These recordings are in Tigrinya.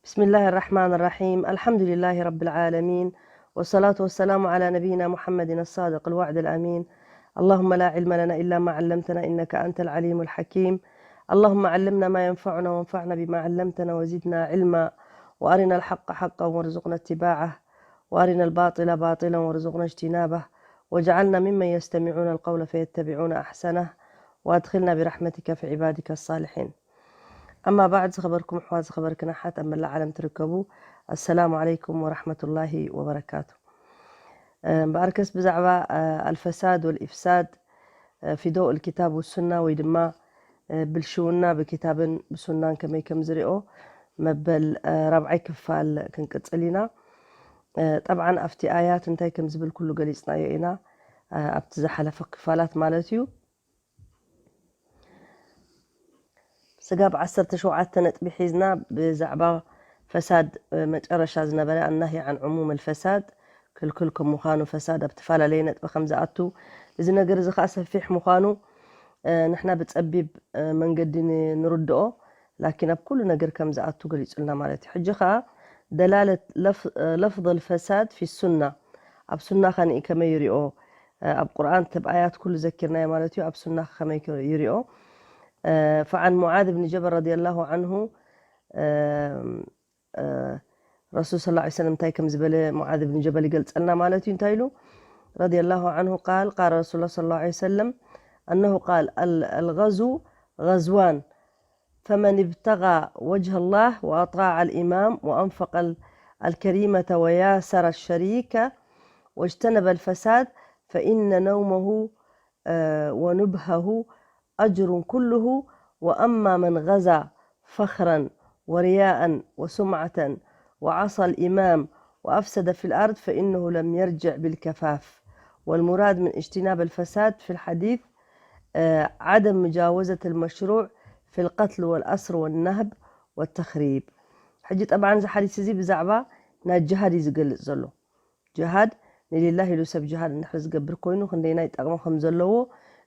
بسم الله الرحمن الرحيم. الحمد لله رب العالمين. والصلاة والسلام على نبينا محمد الصادق الوعد الأمين. اللهم لا علم لنا إلا ما علمتنا إنك أنت العليم الحكيم. اللهم علمنا ما ينفعنا وانفعنا بما علمتنا وزدنا علما. وأرنا الحق حقا وارزقنا اتباعه. وأرنا الباطل باطلا وارزقنا اجتنابه. واجعلنا ممن يستمعون القول فيتبعون أحسنه. وأدخلنا برحمتك في عبادك الصالحين. أما بعد، ዝኸበርኩም ኣሕዋት፣ ዝኸበርክን ኣሓት ኣብ መላእ ዓለም ትርከቡ፣ ኣሰላሙ ዓለይኩም ወራሕመቱላሂ ወበረካቱ። እምበኣርከስ ብዛዕባ፣ እ፣ ኣልፈሳድ ወልኢፍሳድ፣ እ፣ ፊ ዶእ ልኪታብ ወሱና ወይ ድማ፣ እ፣ ብልሽውና ብኪታብን ብሱናን ከመይ ከም ዝሪኦ መበል፣ እ፣ ራብዓይ ክፋል ክንቅጽል ኢና። እ፣ ጠብዓን ኣብቲ ኣያት እንታይ ከም ዝብል ኩሉ ገሊጽናዮ ኢና፣ እ፣ ኣብቲ ዝሓለፈ ክፋላት ማለት እዩ። ስጋብ ዓሰርተ ሸውዓተ ነጥቢ ሒዝና ብዛዕባ ፈሳድ፣ እ፣ መጨረሻ ዝነበረ ኣናሂ ዓን ዕሙም ኣልፈሳድ ክልክል ከም ምዃኑ፣ ፈሳድ ኣብ ተፈላለየ ነጥቢ ከም ዝኣቱ፣ እዚ ነገር እዚ ኸኣ ሰፊሕ ምዃኑ፣ እ፣ ንሕና ብጸቢብ፣ እ፣ መንገዲ ን-፣ ንርድኦ፣ ላኪን ኣብ ኩሉ ነገር ከም ዝኣቱ ገሊጹልና ማለት እዩ። ሕጂ ኸኣ ደላለት ለፍ-፣ እ፣ ለፍظ ኣልፈሳድ ፊ ሱና፣ ኣብ ሱና ኸ ንኢ ከመይ ይሪኦ? እ፣ ኣብ ቁርኣን ተብ ኣያት ኩሉ ዘኪርናዮ ማለት እዩ። ኣብ ሱና ኸ ከመይ ክ-፣ ይሪኦ? እ፣ فعن معاذ بن جبل رضي الله عنه، እ፣ እ፣ ረሱል ሰለላሁ ዐለይሂ ወሰለም እንታይ ከም ዝበለ ሙዓዝ ብን ጀበል ይገልጸልና ማለት እዩ። እንታይ ኢሉ? رضي الله عنه قال: قال رسول الله صلى الله عليه وسلم أنه قال: ال-، الغزو غزوان، فمن ابتغى وجه الله وأطاع الإمام وأنفق ال-، الكريمة وياسر الشريك واجتنب الفساد فإن نومه، آه، ونبهه أجر كله، وأما من غزا فخرا ورياء وسمعة وعصى الإمام وأفسد في الأرض فإنه لم يرجع بالكفاف. والمراد من اجتناب الفساد في الحديث، آه، عدم مجاوزة المشروع في القتل والأسر والنهب والتخريب. ሕጂ ጠብዓን እዚ ሓዲስ እዚ ብዛዕባ ናይ ጅሃድ እዩ ዝገልጽ ዘሎ። ጅሃድ ንሊላህ ኢሉ ሰብ ጅሃድ እንድሕር ዝገብር ኮይኑ ክንደይናይ ጠቕሚ ከም ዘለዎ፣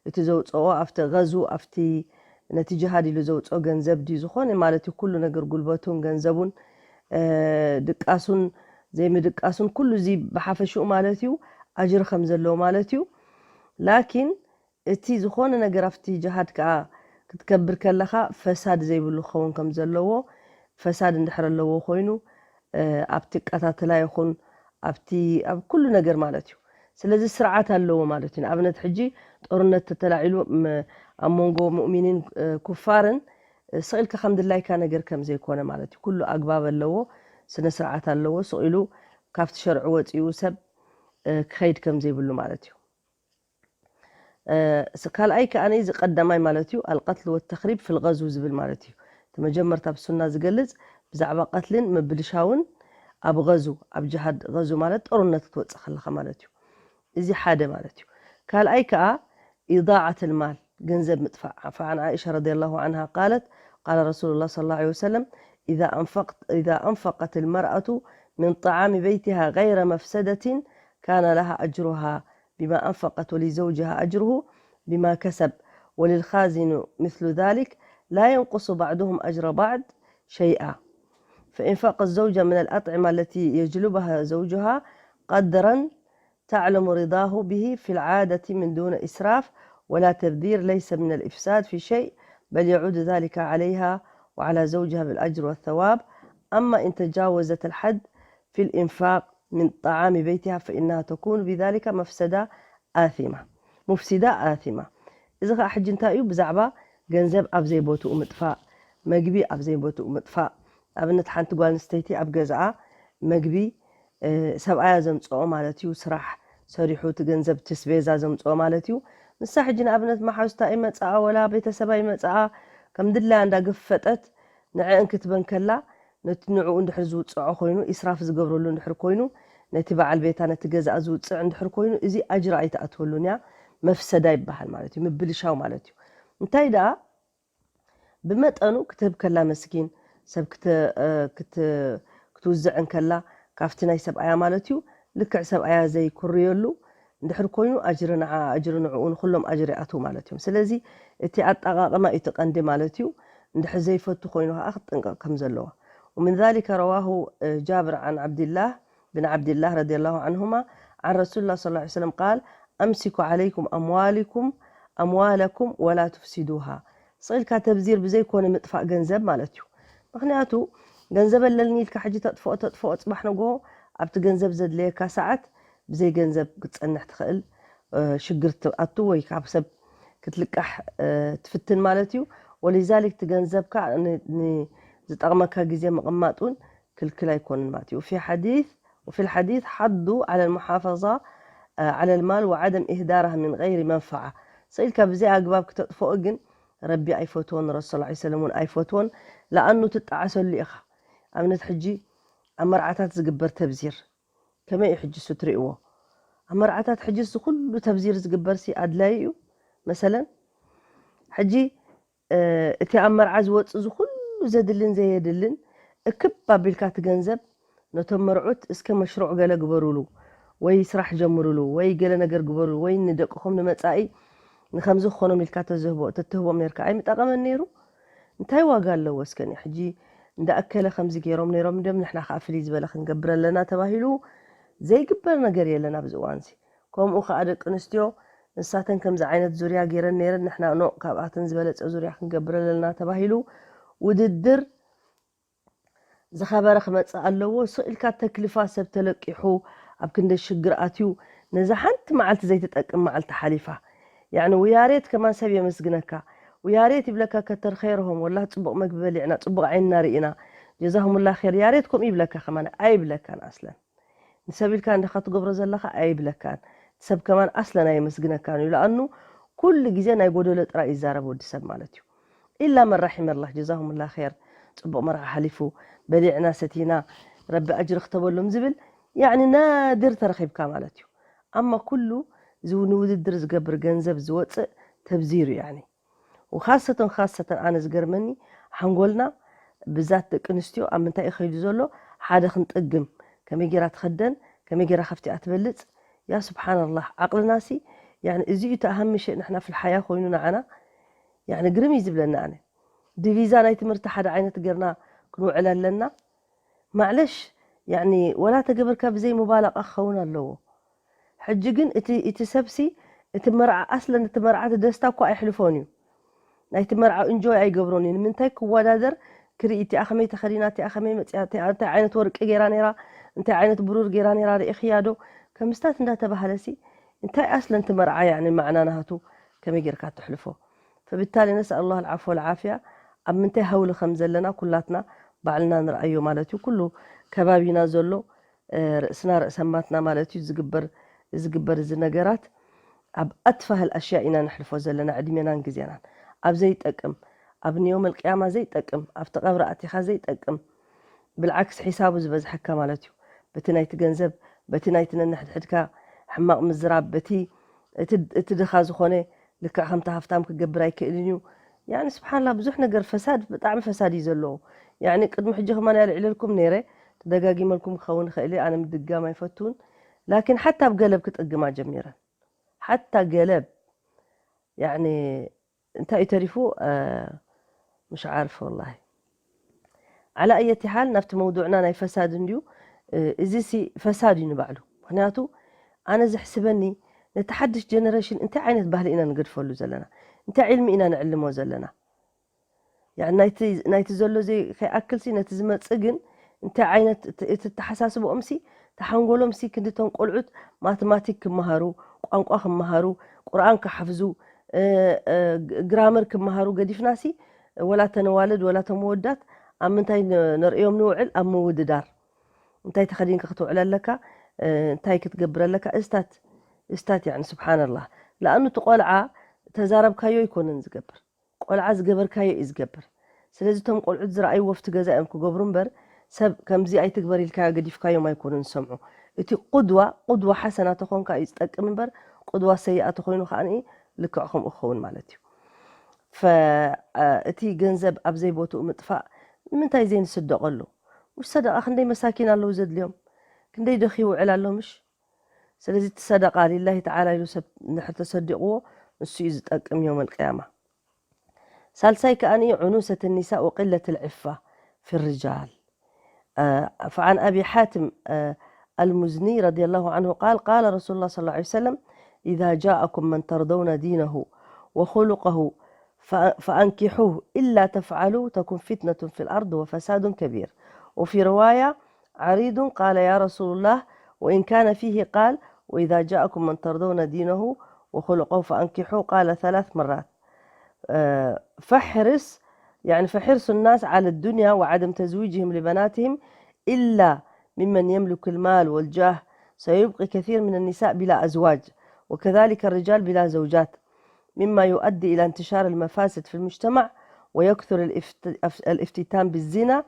እቲ ዘውፅኦ ኣብቲ ገዙ፣ ኣብቲ ነቲ ጅሃድ ኢሉ ዘውፅኦ ገንዘብ ድዩ ዝኾነ ማለት እዩ፣ ኩሉ ነገር ጉልበቱን ገንዘቡን፣ እ፣ ድቃሱን ዘይምድቃሱን ኩሉ እዚ ብሓፈሽኡ ማለት እዩ ኣጅሪ ከም ዘለዎ ማለት እዩ። ላኪን እቲ ዝኾነ ነገር ኣብቲ ጅሃድ ከኣ ክትገብር ከለኻ ፈሳድ ዘይብሉ ክኸውን ከም ዘለዎ፣ ፈሳድ እንድሕር ኣለዎ ኮይኑ፣ እ፣ ኣብቲ ቀታትላ ይኹን ኣብቲ፣ ኣብ ኩሉ ነገር ማለት እዩ። ስለዚ ስርዓት ኣለዎ ማለት እዩ። ንኣብነት ሕጂ ጦርነት ተተላዒሉ ም-፣ ኣብ መንጎ ሙእሚኒን፣ እ፣ ኩፋርን፣ እ፣ ስቕ ኢልካ ከም ድላይካ ነገር ከም ዘይኮነ ማለት እዩ። ኩሉ ኣግባብ ኣለዎ፣ ስነ ስርዓት ኣለዎ። ስቕ ኢሉ ካብቲ ሸርዒ ወፂኡ ሰብ፣ እ፣ ክኸይድ ከም ዘይብሉ ማለት እዩ። እ፣ ስ-፣ ካልኣይ ከኣ እዚ ቀዳማይ ማለት እዩ፣ ኣልቀትል ወተኽሪብ ፊል ገዝው ዝብል ማለት እዩ። እቲ መጀመርታ ኣብ ሱና ዝገልጽ ብዛዕባ ቀትልን ምብልሻውን ኣብ ገዙ፣ ኣብ ጅሃድ፣ ገዙ ማለት ጦርነት ክትወጽእ ከለኻ ማለት እዩ። እዚ ሓደ ማለት እዩ። ካልኣይ ከኣ ኢዳዓት ልማል፣ ገንዘብ ምጥፋእ። فعن عائشة رضي الله عنها قالت: قال رسول الله صلى الله عليه وسلم: إذا أنفقت، إذا أنفقت المرأة من طعام بيتها غير مفسدة كان لها أجرها بما أنفقت ولزوجها أجره بما كسب وللخازن مثل ذلك لا ينقص بعضهم أجر بعض شيئا. فإنفاق الزوجة من الأطعمة التي يجلبها زوجها قدرا تعلم رضاه به في العادة من دون إسراف ولا تبذير ليس من الإفساد في شيء، بل يعود ذلك عليها وعلى زوجها بالأجر والثواب. أما إن تجاوزت الحد في الإنفاق من طعام بيتها فإنها تكون بذلك مفسدة آثمة، مفسدة آثمة. እዚ ኸዓ ሕጂ እንታይ እዩ? ብዛዕባ ገንዘብ ኣብ ዘይቦትኡ ምጥፋእ፣ መግቢ ኣብ ዘይቦትኡ ምጥፋእ። ኣብነት ሓንቲ ጓል ኣንስተይቲ ኣብ ገዛኣ መግቢ፣ እ፣ ሰብኣያ ዘምጽኦ ማለት እዩ፣ ስራሕ ሰሪሑ እቲ ገንዘብ፣ እቲ ስቤዛ ዘምጽኦ ማለት እዩ። ንሳ ሕጂ ንኣብነት መሓዙታ ይመጽኣ ወላ ቤተሰባ ይመጽኣ፣ ከም ድላያ እንዳገፈጠት ንዕአን ክትበን ከላ፣ ነቲ ንዕኡ እንድሕር ዝውጽዖ ኮይኑ፣ ኢስራፍ ዝገብረሉ እንድሕር ኮይኑ፣ ነቲ በዓል ቤታ፣ ነቲ ገዛኣ ዝውጽዕ እንድሕር ኮይኑ፣ እዚ ኣጅሪ ኣይትኣትወሉን እያ፣ መፍሰዳ ይበሃል ማለት እዩ፣ ምብልሻው ማለት እዩ። እንታይ ደኣ ብመጠኑ ክትህብ ከላ መስኪን፣ ሰብ ክተ-፣ እ፣ ክት-፣ ክትውዝዕ እንከላ፣ ካብቲ ናይ ሰብኣያ ማለት እዩ፣ ልክዕ ሰብኣያ ዘይኩርየሉ እንድሕር ኮይኑ፣ ኣጅሪ ንዓ፣ ኣጅሪ ንዕኡ፣ ንኹሎም ኣጅሪ ይኣትዉ ማለት እዮም። ስለዚ እቲ ኣጠቓቕማ እዩ እቲ ቀንዲ ማለት እዩ። እንድሕር ዘይፈቱ ኮይኑ ከዓ ክትጥንቀቕ ከም ዘለዋ። ومن ذلك رواه جابر عن عبد الله بن عبد الله رضي الله عنهما عن رسول الله صلى الله عليه وسلم قال: أمسكوا عليكم أموالكم أموالكم ولا تفسدوها. ስቕ ኢልካ ተብዚር ብዘይኮነ ምጥፋእ ገንዘብ ማለት እዩ። ምክንያቱ ገንዘብ ኣለኒ ኢልካ ሕጂ ተጥፍኦ ተጥፍኦ፣ ፅባሕ ንግሆ ኣብቲ ገንዘብ ዘድለየካ ሰዓት ብዘይ ገንዘብ ክትፀንሕ ትኽእል፣ ሽግር ትኣቱ ወይ ካብ ሰብ ክትልቃሕ ትፍትን ማለት እዩ። ወሊዛሊክ እቲ ገንዘብካ ንዝጠቕመካ ግዜ ምቕማጥ እውን ክልክል ኣይኮንን ማለት እዩ። في حديث وفي الحديث حض على المحافظة على المال وعدم إهدارها من غير منفعة። ስኢልካ ብዘይ ኣግባብ ክተጥፍኦ ግን ረቢ ኣይፈትዎን፣ ረሱል ላ ሰለም እውን ኣይፈትዎን። ለኣኑ ትጠዓሰሉ ኢኻ። ኣብነት ሕጂ ኣብ መርዓታት ዝግበር ተብዚር ከመይ እዩ ሕጂ እሱ ትርእይዎ? ኣብ መርዓታት ሕጂ እዚ ኩሉ ተብዚር ዝግበር ሲ ኣድላይ እዩ? መሰለን ሕጂ እቲ ኣብ መርዓ ዝወፅእ እዚ ኩሉ ዘድልን ዘየድልን እክብ ኣቢልካ እቲ ገንዘብ ነቶም መርዑት እስከ መሽሩዕ ገለ ግበሩሉ ወይ ስራሕ ጀምሩሉ ወይ ገለ ነገር ግበሩሉ ወይ ንደቅኹም ንመፃኢ ንከምዚ ክኾኖም ኢልካ ተዝህቦ ተትህቦም ነርካ ኣይምጠቐመን ነይሩ? እንታይ ዋጋ ኣለዎ? እስከ ሕጂ እንዳኣከለ ከምዚ ገይሮም ነይሮም እንዲም ንሕና ከዓ ፍልይ ዝበለ ክንገብር ኣለና ተባሂሉ ዘይግበር ነገር የለን ኣብዚ እዋንዚ። ከምኡ ከዓ ደቂ ኣንስትዮ ንሳተን ከምዚ ዓይነት ዙርያ ገይረን ነይረን ንሕና ኖ ካብኣተን ዝበለፀ ዙርያ ክንገብር ኣለና ተባሂሉ ውድድር ዝኸበረ ክመፅእ ኣለዎ። ስቕ ኢልካ ተክልፋ ሰብ ተለቂሑ ኣብ ክንደ ሽግር ኣትዩ ነዛ ሓንቲ መዓልቲ ዘይትጠቅም መዓልቲ ሓሊፋ። ያዕኒ ውያሬት ከማን ሰብ የመስግነካ። ውያሬት ይብለካ ከተር ኸይርሆም ወላ ፅቡቕ መግቢ በሊዕና ፅቡቕ ዓይንና ርኢና ጀዛሁሙላ ኸይር ያሬት ከምኡ ይብለካ ከማን ኣይብለካን ኣስለን። ንሰብ ኢልካ እንዲኻ ትገብሮ ዘለኻ ኣይብለካን። ሰብ ከማን ኣስለን ኣየመስግነካን እዩ። ለኣኑ ኩሉ ግዜ ናይ ጎደሎ ጥራይ ይዛረብ ወዲ ሰብ ማለት እዩ። ኢላ መን ራሒመላህ ጀዛሁሙላ ኸይር። ፅቡቕ መርዓ ሓሊፉ በሊዕና ሰቲና ረቢ ኣጅሪ ክተበሎም ዝብል ያዕኒ ናድር ተረኺብካ ማለት እዩ። ኣማ ኩሉ እዚ ንውድድር ዝገብር ገንዘብ ዝወፅእ ተብዚሩ ያዕኒ። ወኻሰተን ኻሰተን ኣነ ዝገርመኒ ሓንጎልና ብዛት ደቂ ኣንስትዮ ኣብ ምንታይ እዩ ከይዱ ዘሎ? ሓደ ክንጥግም ከመይ ጌራ ትኸደን ከመይ ጌራ ከፍቲኣ ትበልፅ። ያ ስብሓንላህ ዓቕልናሲ ያዕኒ እዚ እዩ እቲ ኣሃሚ ሸእ ንሕና ፍልሓያ ኮይኑ ንዓና ያዕኒ ግርም እዩ ዝብለኒ ኣነ። ዲቪዛ ናይ ትምህርቲ ሓደ ዓይነት ጌርና ክንውዕል ኣለና። ማዕለሽ ያዕኒ ወላ ተገበርካ ብዘይ ሙባላቃ ክኸውን ኣለዎ። ሕጂ ግን እቲ እቲ ሰብሲ እቲ መርዓ ኣስለን እቲ መርዓ እቲ ደስታ እኳ ኣይሕልፎን እዩ። ናይቲ መርዓ እንጆይ ኣይገብሮን እዩ። ንምንታይ ክወዳደር ክርኢ እቲኣ ከመይ ተኸዲና እቲኣ ከመይ መፅያ እንታይ ዓይነት ወርቂ ገይራ ነይራ እንታይ ዓይነት ብሩር ገይራ ነይራ ርኢኽያ ዶ? ከምስታት እንዳተባሃለሲ እንታይ ኣስለን እቲ መርዓ ያዕኒ ማዕና ናሃቱ ከመይ ጌርካ ትሕልፎ? فبالتالي نسأل الله العفو والعافية ኣብ ምንታይ ሃውሊ ከም ዘለና ኩላትና ባዕልና ንርኣዮ ማለት እዩ። ኩሉ ከባቢና ዘሎ ርእስና ርእሰማትና ማለት እዩ ዝግበር ዝግበር እዚ ነገራት ኣብ ኣትፋህ ኣልኣሽያ ኢና ነሕልፎ ዘለና ዕድሜናን ግዜናን ኣብ ዘይጠቅም ኣብ ንዮም ኣልቅያማ ዘይጠቅም ኣብቲ ቀብሪ ኣቲኻ ዘይጠቅም ብልዓክስ ሒሳቡ ዝበዝሐካ ማለት እዩ በቲ ናይቲ ገንዘብ በቲ ናይቲ ነንሕድሕድካ ሕማቕ ምዝራብ በቲ እቲ ድኻ ዝኾነ ልክዕ ከምቲ ሃፍታም ክገብር ኣይክእልን እዩ ያኒ ስብሓንላ ብዙሕ ነገር ፈሳድ ብጣዕሚ ፈሳድ እዩ ዘለዎ ያኒ ቅድሚ ሕጂ ከማን ያልዕለልኩም ነይረ ተደጋጊመልኩም ክኸውን ይኽእል ኣነ ምድጋም ኣይፈትውን ላኪን ሓታ ኣብ ገለብ ክጥግማ ጀሚረን ሓታ ገለብ ያኒ እንታይ እዩ ተሪፉ ምሽ ዓርፍ ወላሂ ዓላ ኣየቲ ሓል ናብቲ መውዱዕና ናይ ፈሳድ እንድዩ እዚ ሲ ፈሳድ እዩ ንባዕሉ ምክንያቱ ኣነ ዝሕስበኒ ነቲ ሓድሽ ጀነሬሽን እንታይ ዓይነት ባህሊ ኢና ንገድፈሉ ዘለና እንታይ ዕልሚ ኢና ንዕልሞ ዘለና ናይቲ ዘሎ ከይኣክልሲ ነቲ ዝመፅእ ግን እንታይ ዓይነት እቲ ተሓሳስበኦምሲ ተሓንጎሎምሲ ክንድቶም ቆልዑት ማትማቲክ ክመሃሩ ቋንቋ ክመሃሩ ቁርኣን ክሓፍዙ ግራመር ክመሃሩ ገዲፍናሲ ወላ ተነዋልድ ወላ ተመወዳት ኣብ ምንታይ ነርእዮም ንውዕል ኣብ ምውድዳር እንታይ ተኸዲንካ ክትውዕል ኣለካ እንታይ ክትገብር ኣለካ እስታት እስታት ያኒ ስብሓንላህ ለኣኑ እቲ ቆልዓ ተዛረብካዮ ኣይኮነን ዝገብር ቆልዓ ዝገበርካዮ እዩ ዝገብር ስለዚ እቶም ቆልዑት ዝረኣይዎ ፍቲ ገዛ እዮም ክገብሩ እምበር ሰብ ከምዚ ኣይትግበር ኢልካዮ ገዲፍካዮም ኣይኮኑን ዝሰምዑ እቲ ቁድዋ ቁድዋ ሓሰና ተኾንካ እዩ ዝጠቅም እምበር ቁድዋ ሰይኣ ተኾይኑ ከዓ ልክዕ ከምኡ ክኸውን ማለት እዩ እቲ ገንዘብ ኣብ ዘይቦትኡ ምጥፋእ ንምንታይ ዘይንስደቀሉ ምሽ ሰደቃ ክንደይ መሳኪን ኣለዉ ዘድልዮም ክንደይ ደኺ ይውዕል ኣሎ ምሽ ስለዚ እቲ ሰደቃ ሊላሂ ተዓላ ኢሉ ሰብ እንድሕር ተሰዲቕዎ ንሱ እዩ ዝጠቅም ዮም ኣልቅያማ ሳልሳይ ከኣ ዑኑሰት ኒሳ ወቅለት ልዕፋ ፊ ርጃል آه، فعن أبي حاتم، آه، المزني رضي الله عنه قال: قال رسول الله صلى الله عليه وسلم: إذا جاءكم من ترضون دينه وخلقه ف-، فأنكحوه، إلا تفعلوا تكن فتنة في الأرض وفساد كبير. وفي رواية: عريض، قال: يا رسول الله، وإن كان فيه؟ قال: وإذا جاءكم من ترضون دينه وخلقه فأنكحوه، قال ثلاث مرات. آه، فاحرص، يعني فحرص الناس على الدنيا وعدم تزويجهم لبناتهم إلا ممن يملك المال والجاه، سيبقي كثير من النساء بلا أزواج، وكذلك الرجال بلا زوجات، مما يؤدي إلى انتشار المفاسد في المجتمع، ويكثر الافتتان بالزنا،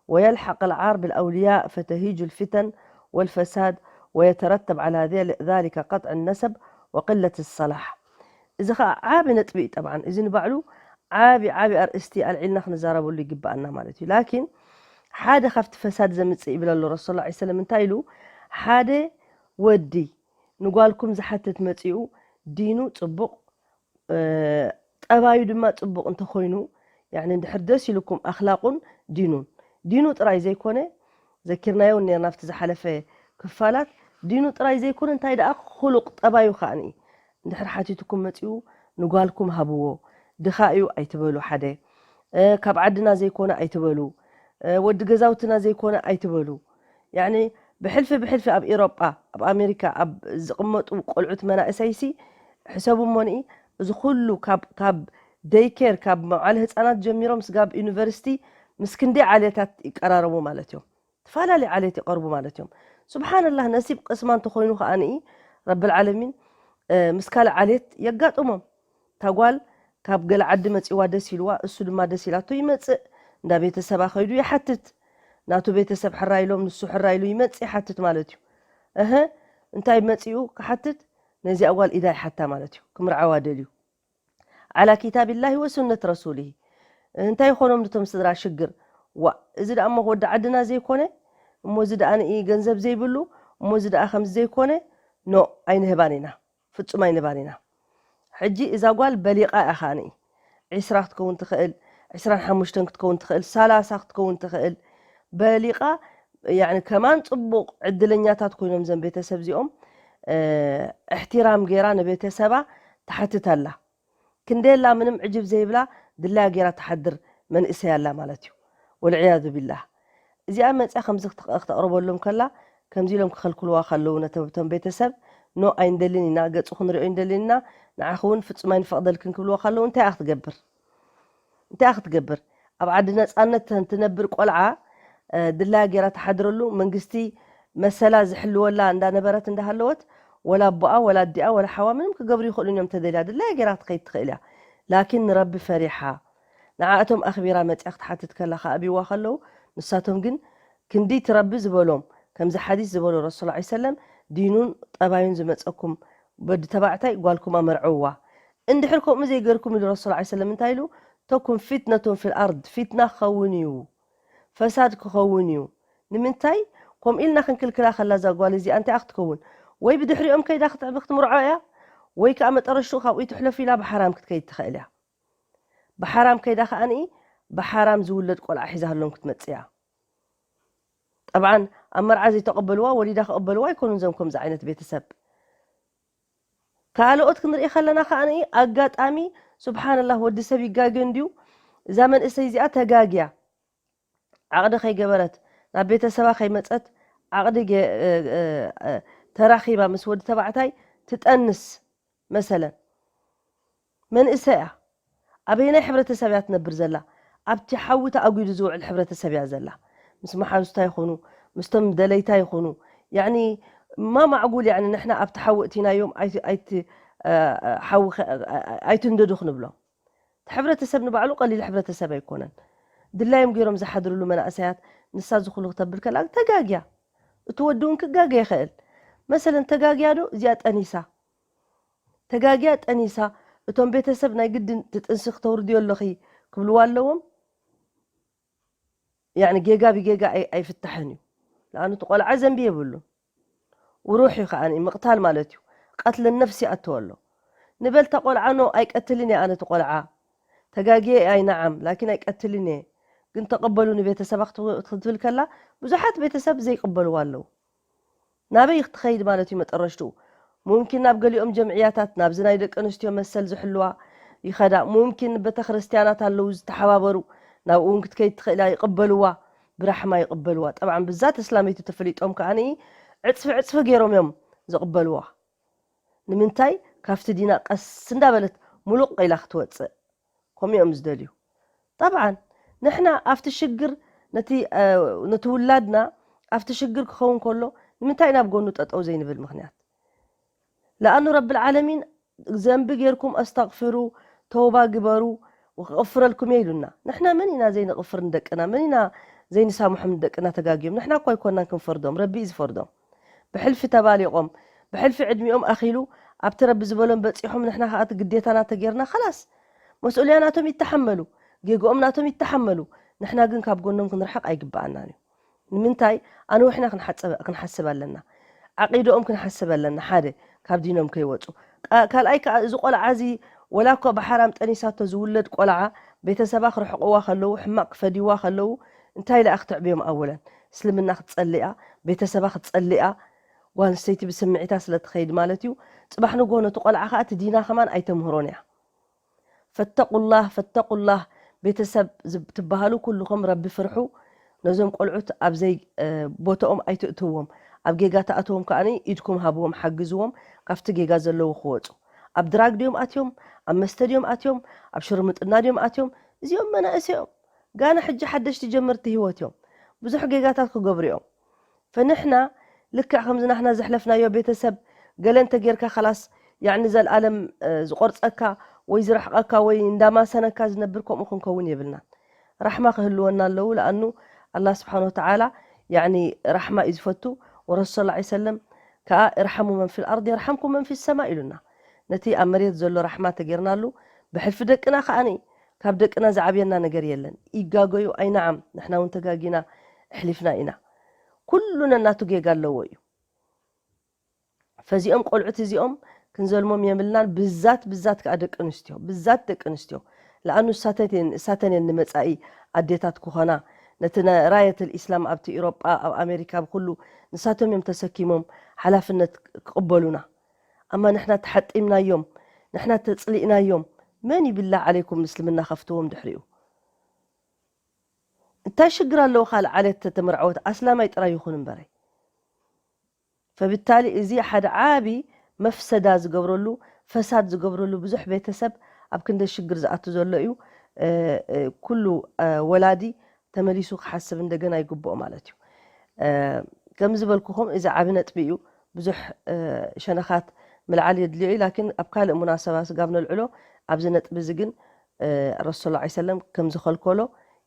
ويلحق العار بالأولياء، فتهيج الفتن والفساد، ويترتب على ذلك قطع النسب وقلة الصلاح. እዚ ኸዓ ዓቢ ነጥቢ እዩ። ጠብዓን እዚ ንባዕሉ ዓቢ ዓቢ ኣርእስቲ ኣልዒልና ክንዛረበሉ ይግብኣና ማለት እዩ። ላኪን ሓደ ካብቲ ፈሳድ ዘምጽእ ይብል ኣሎ ረሱል ላ ሰለም። እንታይ ኢሉ? ሓደ ወዲ ንጓልኩም ዝሓትት መጺኡ፣ ዲኑ ጽቡቕ፣ ጠባዩ ድማ ጽቡቕ እንተኾይኑ፣ ያኒ እንድሕር ደስ ኢሉኩም ኣኽላቑን ዲኑን፣ ዲኑ ጥራይ ዘይኮነ፣ ዘኪርናዮ እውን ነርና ኣብቲ ዝሓለፈ ክፋላት፣ ዲኑ ጥራይ ዘይኮነ እንታይ ደኣ ኹሉቕ ጠባዩ ከኣኒ እንድሕር ሓቲቱኩም መጺኡ፣ ንጓልኩም ሃብዎ። ድኻ እዩ ኣይትበሉ፣ ሓደ ካብ ዓድና ዘይኮነ ኣይትበሉ፣ ወዲ ገዛውትና ዘይኮነ ኣይትበሉ። ያኒ ብሕልፊ ብሕልፊ ኣብ ኤሮጳ፣ ኣብ ኣሜሪካ ኣብ ዝቕመጡ ቆልዑት መናእሰይሲ ሕሰቡ እሞኒ፣ እዚ ኩሉ ካብ፣ ካብ ደይኬር፣ ካብ መዋዕለ ህፃናት ጀሚሮም ስጋብ ዩኒቨርሲቲ ምስ ክንደይ ዓሌታት ይቀራረቡ ማለት እዮም። ተፈላለዩ ዓሌት ይቐርቡ ማለት እዮም። ስብሓንላህ፣ ነሲብ ቅስማ እንተኾይኑ ከኣኒ ረብል ዓለሚን ምስ ካልእ ዓሌት የጋጥሞም። እታ ጓል ካብ ገለ ዓዲ መጺዋ ደስ ኢልዋ፣ እሱ ድማ ደስ ኢላቶ ይመጽእ። እንዳ ቤተሰባ ከይዱ ይሓትት። ናቱ ቤተሰብ ሕራይ ኢሎም፣ ንሱ ሕራይ ኢሉ ይመጽእ ይሓትት ማለት እዩ። እህ፣ እንታይ መጺኡ ክሓትት? ነዚኣ ጓል ኢዳ ይሓታ ማለት እዩ። ክምርዓዋ ደልዩ። ዓላ ኪታቢላሂ ወሱነት ረሱሊሂ። እንታይ ይኾኖም ንቶም ስድራ ሽግር? ዋ፣ እዚ ደኣ እሞ ወዲ ዓድና ዘይኮነ፣ እሞ እዚ ደኣ ንኢ ገንዘብ ዘይብሉ፣ እሞ እዚ ደኣ ከምዚ ዘይኮነ፣ ኖ፣ ኣይንህባን ኢና። ፍጹም ኣይንባን ኢና። ሕጂ እዛ ጓል በሊቓ እያ ከኣ ንኢ። ዒስራ ክትከውን ትኽእል፣ ዒስራን ሓሙሽተን ክትከውን ትኽእል፣ ሰላሳ ክትከውን ትኽእል። በሊቓ፣ ያኒ ከማን ጽቡቕ ዕድለኛታት ኮይኖም ዘን ቤተሰብ እዚኦም፣ እ፣ እሕትራም ገይራ ንቤተሰባ ትሓትት ኣላ። ክንደየላ ምንም ዕጅብ ዘይብላ ድላያ ገይራ ትሓድር መንእሰይ ኣላ ማለት እዩ። ወልዕያዙ ቢላህ። እዚኣ መጽያ ከምዚ ክተ-፣ ክተቕርበሎም ከላ፣ ከምዚ ኢሎም ክኸልክልዋ ከለዉ ነቶም፣ እቶም ቤተሰብ፣ ኖ ኣይንደልን ኢና፣ ገጹ ክንሪኦ ኣይንደልን ኢና፣ ንዓኺ እውን ፍጹም ኣይንፈቕደልክን ክብልዋ ከለዉ እንታይ እያ ክትገብር? እንታይ እያ ክትገብር? ኣብ ዓዲ ነጻነት ተን-፣ ትነብር ቆልዓ፣ እ፣ ድላያ ገይራ ትሓድረሉ፣ መንግስቲ መሰላ ዝሕልወላ እንዳነበረት እንዳሃለወት፣ ወላ ኣቦኣ፣ ወላ ኣዲኣ፣ ወላ ሓዋ ምንም ክገብሩ ይኽእሉን እዮም ተደልያ። ድላያ ገይራ ክትኸይድ ትኽእል እያ። ላኪን ንረቢ ፈሪሓ፣ ንዓኣቶም ኣኽቢራ መጽያ ክትሓትት ከላ ከኣ ኣብይዋ ከለዉ፣ ንሳቶም ግን ክንዲ እቲ ረቢ ዝበሎም፣ ከምዚ ሓዲስ ዝበሎ ረሱል ላ ሰለም፣ ዲኑን ጠባዩን ዝመጸኩም ወዲ ተባዕታይ ጓልኩም ኣመርዕውዋ። እንድሕር ከምኡ ዘይገርኩም ኢሉ ረሱል ላ ሰለም እንታይ ኢሉ? ተኩን ፊትነቱን ፊል ኣርድ፣ ፊትና ክኸውን እዩ፣ ፈሳድ ክኸውን እዩ። ንምንታይ? ከምኡ ኢልና ክንክልክላ ከላ እዛ ጓል እዚኣ እንታይ ክትከውን? ወይ ብድሕሪኦም ከይዳ ክትዕቢ ክትምርዖ እያ፣ ወይ ከኣ መጠረሽትኡ ካብኡ ትሕለፍ ኢላ ብሓራም ክትከይድ ትኽእል እያ። ብሓራም ከይዳ ከኣኒ ብሓራም ዝውለድ ቆልዓ ሒዛሎም ክትመጽእ እያ። ጠብዓን ኣብ መርዓ ዘይተቐበልዋ ወሊዳ ክቐበልዋ ኣይኮኑን እዞም ከምዚ ዓይነት ቤተሰብ። ካልኦት ክንርኢ ከለና ከኣኒ ኣጋጣሚ፣ ስብሓንላህ፣ ወዲ ሰብ ይጋገ እንድዩ። እዛ መንእሰይ እዚኣ ተጋግያ፣ ዓቕዲ ከይገበረት ናብ ቤተሰባ ከይመጸት ዓቕዲ ገ-፣ እ፣ እ፣ እ፣ ተራኺባ ምስ ወዲ ተባዕታይ ትጠንስ መሰለን። መንእሰይ እያ። ኣበየናይ ሕብረተሰብ እያ ትነብር ዘላ? ኣብቲ ሓዊ ተኣጒዱ ዝውዕል ሕብረተሰብ እያ ዘላ። ምስ መሓዙታ ይኹኑ፣ ምስቶም ደለይታ ይኹኑ፣ ያዕኒ፣ ማ ማዕጉል፣ ያዕኒ፣ ንሕና ኣብቲ ሓዊ እቲናዮም ኣይቲ-፣ ኣይቲ-፣ እ፣ እ፣ ሓዊ ኸ-፣ እ፣ እ፣ ኣይትንደዱ ክንብሎም? እቲ ሕብረተሰብ ንባዕሉ ቀሊል ሕብረተሰብ ኣይኮነን። ድላዮም ገይሮም ዝሓድርሉ መናእሰያት፣ ንሳ እዚ ኩሉ ክተብል ከላ ተጋግያ። እቲ ወዲ እውን ክጋገ ይኽእል። መሰለን ተጋግያ ዶ? እዚኣ ጠኒሳ። ተጋግያ ጠኒሳ። እቶም ቤተሰብ ናይ ግድን ትጥንሲ ክተውርድዮ ኣለኺ ክብልዋ ኣለዎም። ያዕኒ ጌጋ ብጌጋ ኣይ-፣ ኣይፍታሕን እዩ። ንኣኑ እቲ ቆልዓ ዘንቢ የብሉን። ውሩሕ እዩ ከኣ ምቕታል ማለት እዩ። ቀትለ ነፍሲ ይኣትዎ ኣሎ። ንበልታ ቆልዓ ኖ ኣይቀትልን እየ ኣነ እቲ ቆልዓ። ተጋግየ እየ ኣይ ነዓም፣ ላኪን ኣይቀትልን እየ። ግን ተቐበሉ ንቤተሰባ ክትብ-፣ ክትብል ከላ ብዙሓት ቤተሰብ ዘይቅበልዋ ኣለዉ። ናበይ ክትኸይድ ማለት እዩ መጠረሽትኡ? ሙምኪን ናብ ገሊኦም ጀምዕያታት፣ ናብዚ ናይ ደቂ ኣንስትዮ መሰል ዝሕልዋ ይኸዳ። ሙምኪን ቤተ ክርስቲያናት ኣለዉ ዝተሓባበሩ፣ ናብኡ እውን ክትከይድ ትኽእል እያ፣ ይቕበልዋ፣ ብራሕማ ይቕበልዋ። ጠብዓን ብዛ ተስላመይቲ ተፈሊጦም ከኣ ዕጽፊ ዕጽፊ ገይሮም እዮም ዝቕበልዋ። ንምንታይ? ካብቲ ዲና ቀስ እንዳበለት ሙሉቕ ኢላ ክትወጽእ። ከምኡ እዮም ዝደልዩ። ጠብዓን ንሕና ኣብቲ ሽግር ነቲ፣ እ፣ ነቲ ውላድና ኣብቲ ሽግር ክኸውን ከሎ ንምንታይ ናብ ጎኑ ጠጠው ዘይንብል ምኽንያት? ለኣኑ ረብል ዓለሚን ዘንቢ ጌርኩም ኣስተግፍሩ፣ ተውባ ግበሩ፣ ክቕፍረልኩም እየ ኢሉና። ንሕና መን ኢና ዘይንቕፍር ንደቅና? መን ኢና ዘይንሳምሖም ንደቅና ተጋግዮም? ንሕና እኮ ኣይኮናን ክንፈርዶም፣ ረቢ እዩ ዝፈርዶም። ብሕልፊ ተባሊቖም፣ ብሕልፊ ዕድሚኦም ኣኺሉ ኣብቲ ረቢ ዝበሎም በጺሖም፣ ንሕና ከኣ እቲ ግዴታና ተጌርና፣ ኸላስ መስኡልያ ናቶም ይተሓመሉ፣ ጌግኦም ናቶም ይተሓመሉ። ንሕና ግን ካብ ጎኖም ክንርሕቕ ኣይግብኣናን እዩ። ንምንታይ? ኣንዊሕና ክንሓጸብ-፣ ክንሓስብ ኣለና። ዓቂደኦም ክንሓስብ ኣለና። ሓደ፣ ካብ ዲኖም ከይወጹ። ቃ-፣ ካልኣይ ከኣ እዚ ቆልዓ እዚ ወላ እኳ ብሓራም ጠኒሳቶ ዝውለድ ቆልዓ፣ ቤተሰባ ክርሕቕዋ ከለዉ፣ ሕማቕ ክፈድይዋ ከለዉ፣ እንታይ ኢላ ክትዕብዮም? ኣወለን እስልምና ክትጸልእ እያ፣ ቤተሰባ ክትጸልእ እያ። ጓል ኣንስተይቲ ብስምዒታ ስለ ትኸይድ ማለት እዩ። ጽባሕ ንግሆ ነቲ ቆልዓ ከኣ እቲ ዲና ከማን ኣይተምህሮን እያ። ፈተቁላህ፣ ፈተቁላህ፣ ቤተሰብ ዝብ-፣ ትበሃሉ ኩልኹም ረቢ ፍርሑ። ነዞም ቆልዑት ኣብ ዘይ፣ እ፣ ቦታኦም ኣይትእትዎም። ኣብ ጌጋ ተኣትዎም ከኣ ኢድኩም ሃብዎም፣ ሓግዝዎም፣ ካብቲ ጌጋ ዘለዉ ክወጹ። ኣብ ድራግ ድዮም ኣትዮም? ኣብ መስተ ድዮም ኣትዮም? ኣብ ሽርምጥና ድዮም ኣትዮም? እዚኦም መናእሰይ እዮም። ጋና ሕጂ ሓደሽቲ ጀመርቲ ህይወት እዮም። ብዙሕ ጌጋታት ክገብሩ እዮም። ፈንሕና ልክዕ ከምዚ ናሕና ዘሕለፍናዮ ቤተሰብ ገለ እንተጌርካ፣ ኸላስ፣ ያዕኒ፣ ዘልኣለም፣ እ፣ ዝቆርጸካ ወይ ዝርሕቐካ ወይ እንዳማሰነካ ዝነብር ከምኡ ክንከውን የብልናን። ራሕማ ክህልወና ኣለዉ። ለኣኑ ኣላህ ስብሓን ወተዓላ፣ ያዕኒ፣ ራሕማ እዩ ዝፈቱ። ወረሱል ሰለላሁ ዐለይሂ ወሰለም ከኣ፣ "እርሓሙ መን ፊል ኣርድ የርሓምኩም መን ፊ ሰማ" ኢሉና። ነቲ ኣብ መሬት ዘሎ ራሕማ ተጌርናሉ፣ ብሕልፊ ደቅና ከኣኒ፣ ካብ ደቅና ዝዓብየና ነገር የለን። ይጋገዩ፣ ኣይነዓም፣ ንሕና እውን ተጋጊና፣ ኣሕሊፍና ኢና። ኩሉ ነናቱ ጌጋ ኣለዎ እዩ። ፈዚኦም ቆልዑት እዚኦም ክንዘልሞም የብልናን፣ ብዛት፣ ብዛት ከኣ ደቂ ኣንስትዮ፣ ብዛት ደቂ ኣንስትዮ። ለኣኑ እሳተን እየን፣ እሳተን እየን ንመጻኢ ኣዴታት ክኾና። ነቲ ነ-፣ ራየት ልኢስላም ኣብቲ ኢሮጳ፣ ኣብ ኣሜሪካ፣ ኣብ ኩሉ ንሳቶም እዮም ተሰኪሞም ሓላፍነት ክቕበሉና። ኣማ ንሕና ተሓጢምናዮም፣ ንሕና ተጽሊእናዮም፣ መን ይብላ ዓለይኩም ምስልምና ከፍትዎም ድሕሪኡ? እንታይ ሽግር ኣለዎ ካልእ ዓሌት ተተመርዐወት ኣስላማይ ጥራይ ይኹን እምበረይ? ፈብታሊ እዚ ሓደ ዓቢ መፍሰዳ ዝገብረሉ፣ ፈሳድ ዝገብረሉ፣ ብዙሕ ቤተሰብ ኣብ ክንደ ሽግር ዝኣቱ ዘሎ እዩ። እ፣ እ፣ ኩሉ፣ እ፣ ወላዲ ተመሊሱ ክሓስብ እንደገና ይግብኦ ማለት እዩ። እ፣ ከም ዝበልኩኹም እዚ ዓቢ ነጥቢ እዩ። ብዙሕ፣ እ፣ ሸነኻት ምልዓል የድልዮ እዩ። ላኪን ኣብ ካልእ ሙናሰባ ስጋብ ነልዕሎ፣ ኣብዚ ነጥቢ እዚ ግን፣ እ፣ ረሱል ሰለላሁ ዐለይሂ ወሰለም ከም ዝኸልከሎ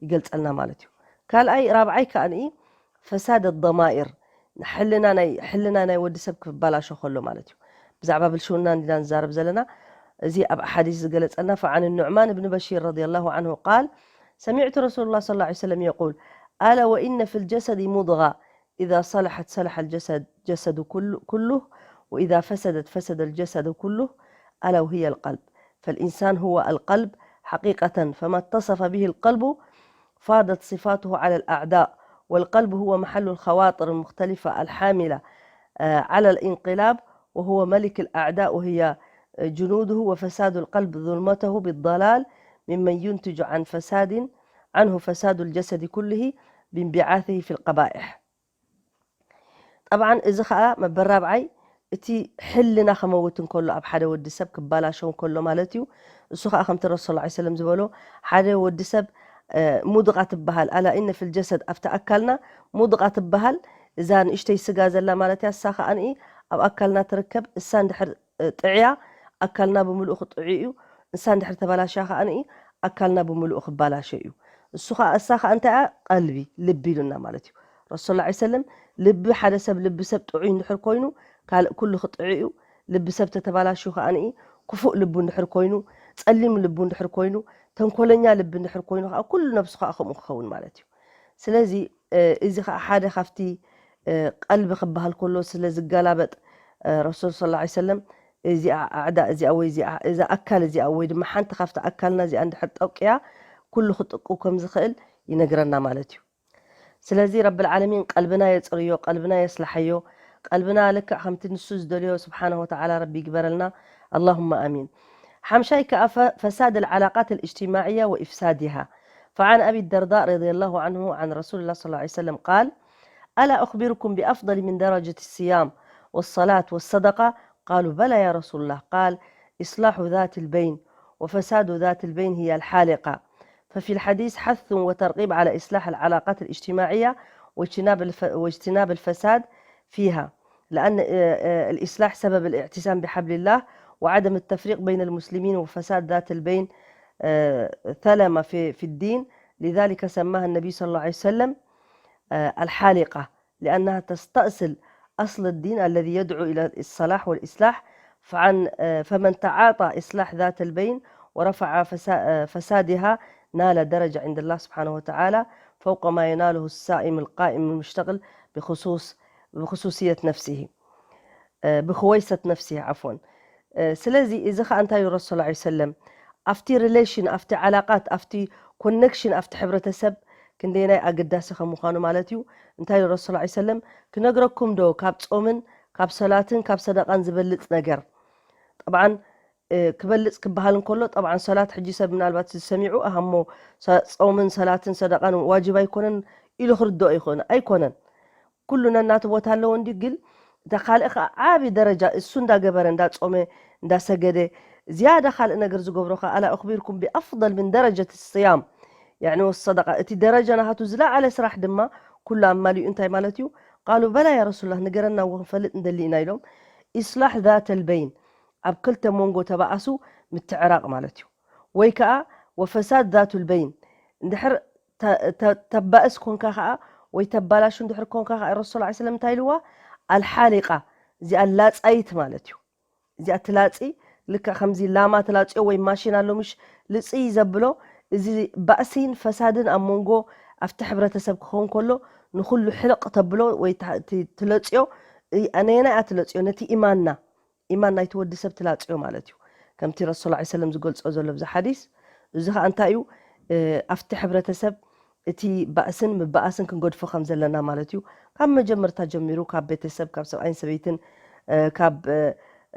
ይገልጸልና ማለት እዩ። ካልኣይ፣ ራብዓይ ከኣ ንኢ ፈሳድ ኣደማኢር፣ ሕልና ናይ፣ ሕልና ናይ ወዲ ሰብ ክባላሾ ከሎ ማለት እዩ። ብዛዕባ ብልሽውና እንዲና ንዛረብ ዘለና፣ እዚ ኣብ ኣሓዲስ ዝገለጸልና፣ فعن النعمان بن بشير رضي الله عنه قال: سمعت رسول الله صلى الله عليه وسلم يقول: ألا وإن في الجسد مضغة، إذا صلحت صلح الجسد، جسد كل-، كله، وإذا فسدت فسد الجسد كله، ألا وهي القلب. فالإنسان هو القلب حقيقة، فما اتصف به القلب فاضت صفاته على الأعضاء، والقلب هو محل الخواطر المختلفة الحاملة، آه، على الانقلاب، وهو ملك الأعضاء وهي جنوده، وفساد القلب ظلمته بالضلال، ممن ينتج عن فساد، عنه فساد الجسد كله بانبعاثه في القبائح. ጠብዓን እዚ ኸኣ መበል ራብዓይ እቲ ሕልና ከመውት እንከሎ፣ ኣብ ሓደ ወዲ ሰብ ክባላሸው እንከሎ ማለት እዩ። እሱ ኸኣ ከምቲ ረሱል ሰለላሁ ዐለይሂ ወሰለም ዝበሎ፣ ሓደ ወዲ ሰብ፣ እ፣ ሙድቓ ትበሃል፣ ኣላ ኢነ ፊል ጀሰድ፣ ኣብቲ ኣካልና ሙድቓ ትበሃል፣ እዛ ንእሽተይ ስጋ ዘላ ማለት እያ። እሳ ኸኣ ንኢ ኣብ ኣካልና ትርከብ፣ እሳ እንድሕር፣ እ፣ ጥዕያ ኣካልና ብምሉኡ ክጥዑ እዩ። እሳ እንድሕር ተባላሽያ ኸኣ ንኢ ኣካልና ብምሉኡ ክባላሸ እዩ። እሱ ኸኣ፣ እሳ ኸኣ እንታይ እያ? ቀልቢ፣ ልቢ ኢሉና ማለት እዩ። ረሱል ሰለላሁ ዐለይሂ ወሰለም፣ ልቢ ሓደ ሰብ፣ ልቢ ሰብ ጥዑይ እንድሕር ኮይኑ፣ ካልእ ኩሉ ክጥዑ እዩ። ልቢ ሰብ ተተባላሽዩ ከኣ ንኢ ክፉእ ልቡ እንድሕር ኮይኑ፣ ጸሊም ልቡ እንድሕር ኮይኑ፣ ተንኮለኛ ልቢ እንድሕር ኮይኑ ከኣ ኩሉ ነብሱ ከኣ ከምኡ ክኸውን ማለት እዩ። ስለዚ፣ እ፣ እዚ ከኣ ሓደ ካብቲ፣ እ፣ ቀልቢ ክበሃል ከሎ ስለ ዝገላበጥ፣ እ፣ ረሱል ሰለላሁ ዐለይሂ ወሰለም፣ እዚኣ ኣዕዳ እዚኣ ወይ እዚኣ፣ እዛ ኣካል እዚኣ ወይ ድማ ሓንቲ ካብቲ ኣካልና እዚኣ እንድሕር ጠቂያ ኩሉ ክጥቁ ከም ዝኽእል ይነግረና ማለት እዩ። ስለዚ ረብል ዓለሚን ቀልብና የጽርዮ፣ ቀልብና የስልሓዮ፣ ቀልብና ልክዕ ከምቲ ንሱ ዝደልዮ ስብሓነሁ ወተዓላ ረቢ ይግበረልና። ኣላሁመ ኣሚን። ሓምሻይ ከኣ ፈ-፣ ፈሳድ العلاقات الاجتماعية وإفسادها. فعن أبي الدرداء رضي الله عنه عن رسول الله صلى الله عليه وسلم قال: ألا أخبركم بأفضل من درجة الصيام والصلاة والصدقة؟ قالوا: بلى يا رسول الله. قال: إصلاح ذات البين، وفساد ذات البين هي الحالقة. ففي الحديث حث وترغيب على إصلاح العلاقات الاجتماعية واجتناب الف-، واجتناب الفساد فيها، لأن، آه، آه، الإصلاح سبب الاعتصام بحبل الله وعدم التفريق بين المسلمين وفساد ذات البين، آه، ثلمة في، في الدين. لذلك سماها النبي صلى الله عليه وسلم، آه، الحالقة، لأنها تستأصل أصل الدين الذي يدعو إلى الصلاح والإصلاح. فعن، آه، فمن تعاطى إصلاح ذات البين ورفع فسا-، آه، فسادها نال درجة عند الله سبحانه وتعالى فوق ما يناله الصائم القائم المشتغل بخصوص-، بخصوصية نفسه، آه، بخويصة نفسه، عفوا. آه، ስለዚ እዚ ኸኣ እንታይ እዩ ረሱል ሰለላሁ ዐለይሂ ወሰለም ኣብቲ ሪሌሽን፣ ኣብቲ ዓላቃት፣ ኣብቲ ኮኔክሽን፣ ኣብቲ ሕብረተሰብ ክንደየናይ ኣገዳሲ ከም ምዃኑ ማለት እዩ። እንታይ እዩ ረሱል ሰለላሁ ዐለይሂ ወሰለም ክነግረኩም ዶ ካብ ጾምን ካብ ሰላትን ካብ ሰደቃን ዝበልጽ ነገር? ጠብዓን፣ እ፣ ክበልጽ ክበሃል እንከሎ፣ ጠብዓን ሰላት ሕጂ ሰብ ምናልባት ዝሰሚዑ፣ ኣሃ እሞ ሰ-፣ ጾምን ሰላትን ሰደቃን ዋጅብ ኣይኮነን ኢሉ ክርድኦ ይኽእል። ኣይኮነን። ኩሉ ነናቱ ቦታ ኣለዎ እንዲ፣ ግን እታ ካልእ ኸዓ ዓቢ ደረጃ እሱ እንዳገበረ፣ እንዳጾመ፣ እንዳሰገደ፣ ዝያዳ ካልእ ነገር ዝገብሮ ኸዓ፣ ኣላ ኡኽቢርኩም ቢኣፍደል ምን ደረጀት ስያም፣ ያዕኒ ወሰደቃ። እቲ ደረጃ ናሃቱ ዝለዓለ ስራሕ ድማ ኩሉ ኣማሊኡ እንታይ ማለት እዩ? ቃሉ በላ ያ ረሱሉላህ፣ ንገረና እዎ ክንፈልጥ ንደሊ ኢና ኢሎም። ኢስላሕ ዛተል በይን፣ ኣብ ክልተ መንጎ ተባኣሱ ምትዕራቕ ማለት እዩ። ወይ ከኣ ወፈሳድ ዛቱል በይን፣ እንድሕር ተ-፣ ተ-፣ ተባእስ ኮንካ ከኣ ወይ ተባላሹ እንድሕር ኮንካ ከኣ ረሱል ሰለላሁ ዐለይሂ ወሰለም እንታይ ኢልዋ? ኣልሓሊቃ፣ እዚኣ ላጻይት ማለት እዩ። እዚኣ ትላጺ፣ ልክዕ ከምዚ ላማ ትላጽዮ ወይ ማሽን ኣሎ ምሽ ልጽይ ዘብሎ፣ እዚ ባእሲን ፈሳድን ኣብ መንጎ ኣብቲ ሕብረተሰብ ክኸውን ከሎ ንኹሉ ሕልቕ ተብሎ ወይ ታ-፣ ት-፣ ትለጽዮ፣ እ-፣ ነየናይ እያ ትለጽዮ? ነቲ ኢማንና፣ ኢማን ናይቲ ወዲ ሰብ ትላጽዮ ማለት እዩ። ከምቲ ረሱል ሰለላሁ ዐለይሂ ወሰለም ዝገልጾ ዘሎ ብዚ ሓዲስ፣ እዚ ኸኣ እንታይ እዩ? እ፣ ኣብቲ ሕብረተሰብ እቲ ባእስን ምባኣስን ክንገድፎ ከም ዘለና ማለት እዩ። ካብ መጀመርታ ጀሚሩ፣ ካብ ቤተሰብ፣ ካብ ሰብኣይን ሰበይትን፣ እ፣ ካብ፣ እ፣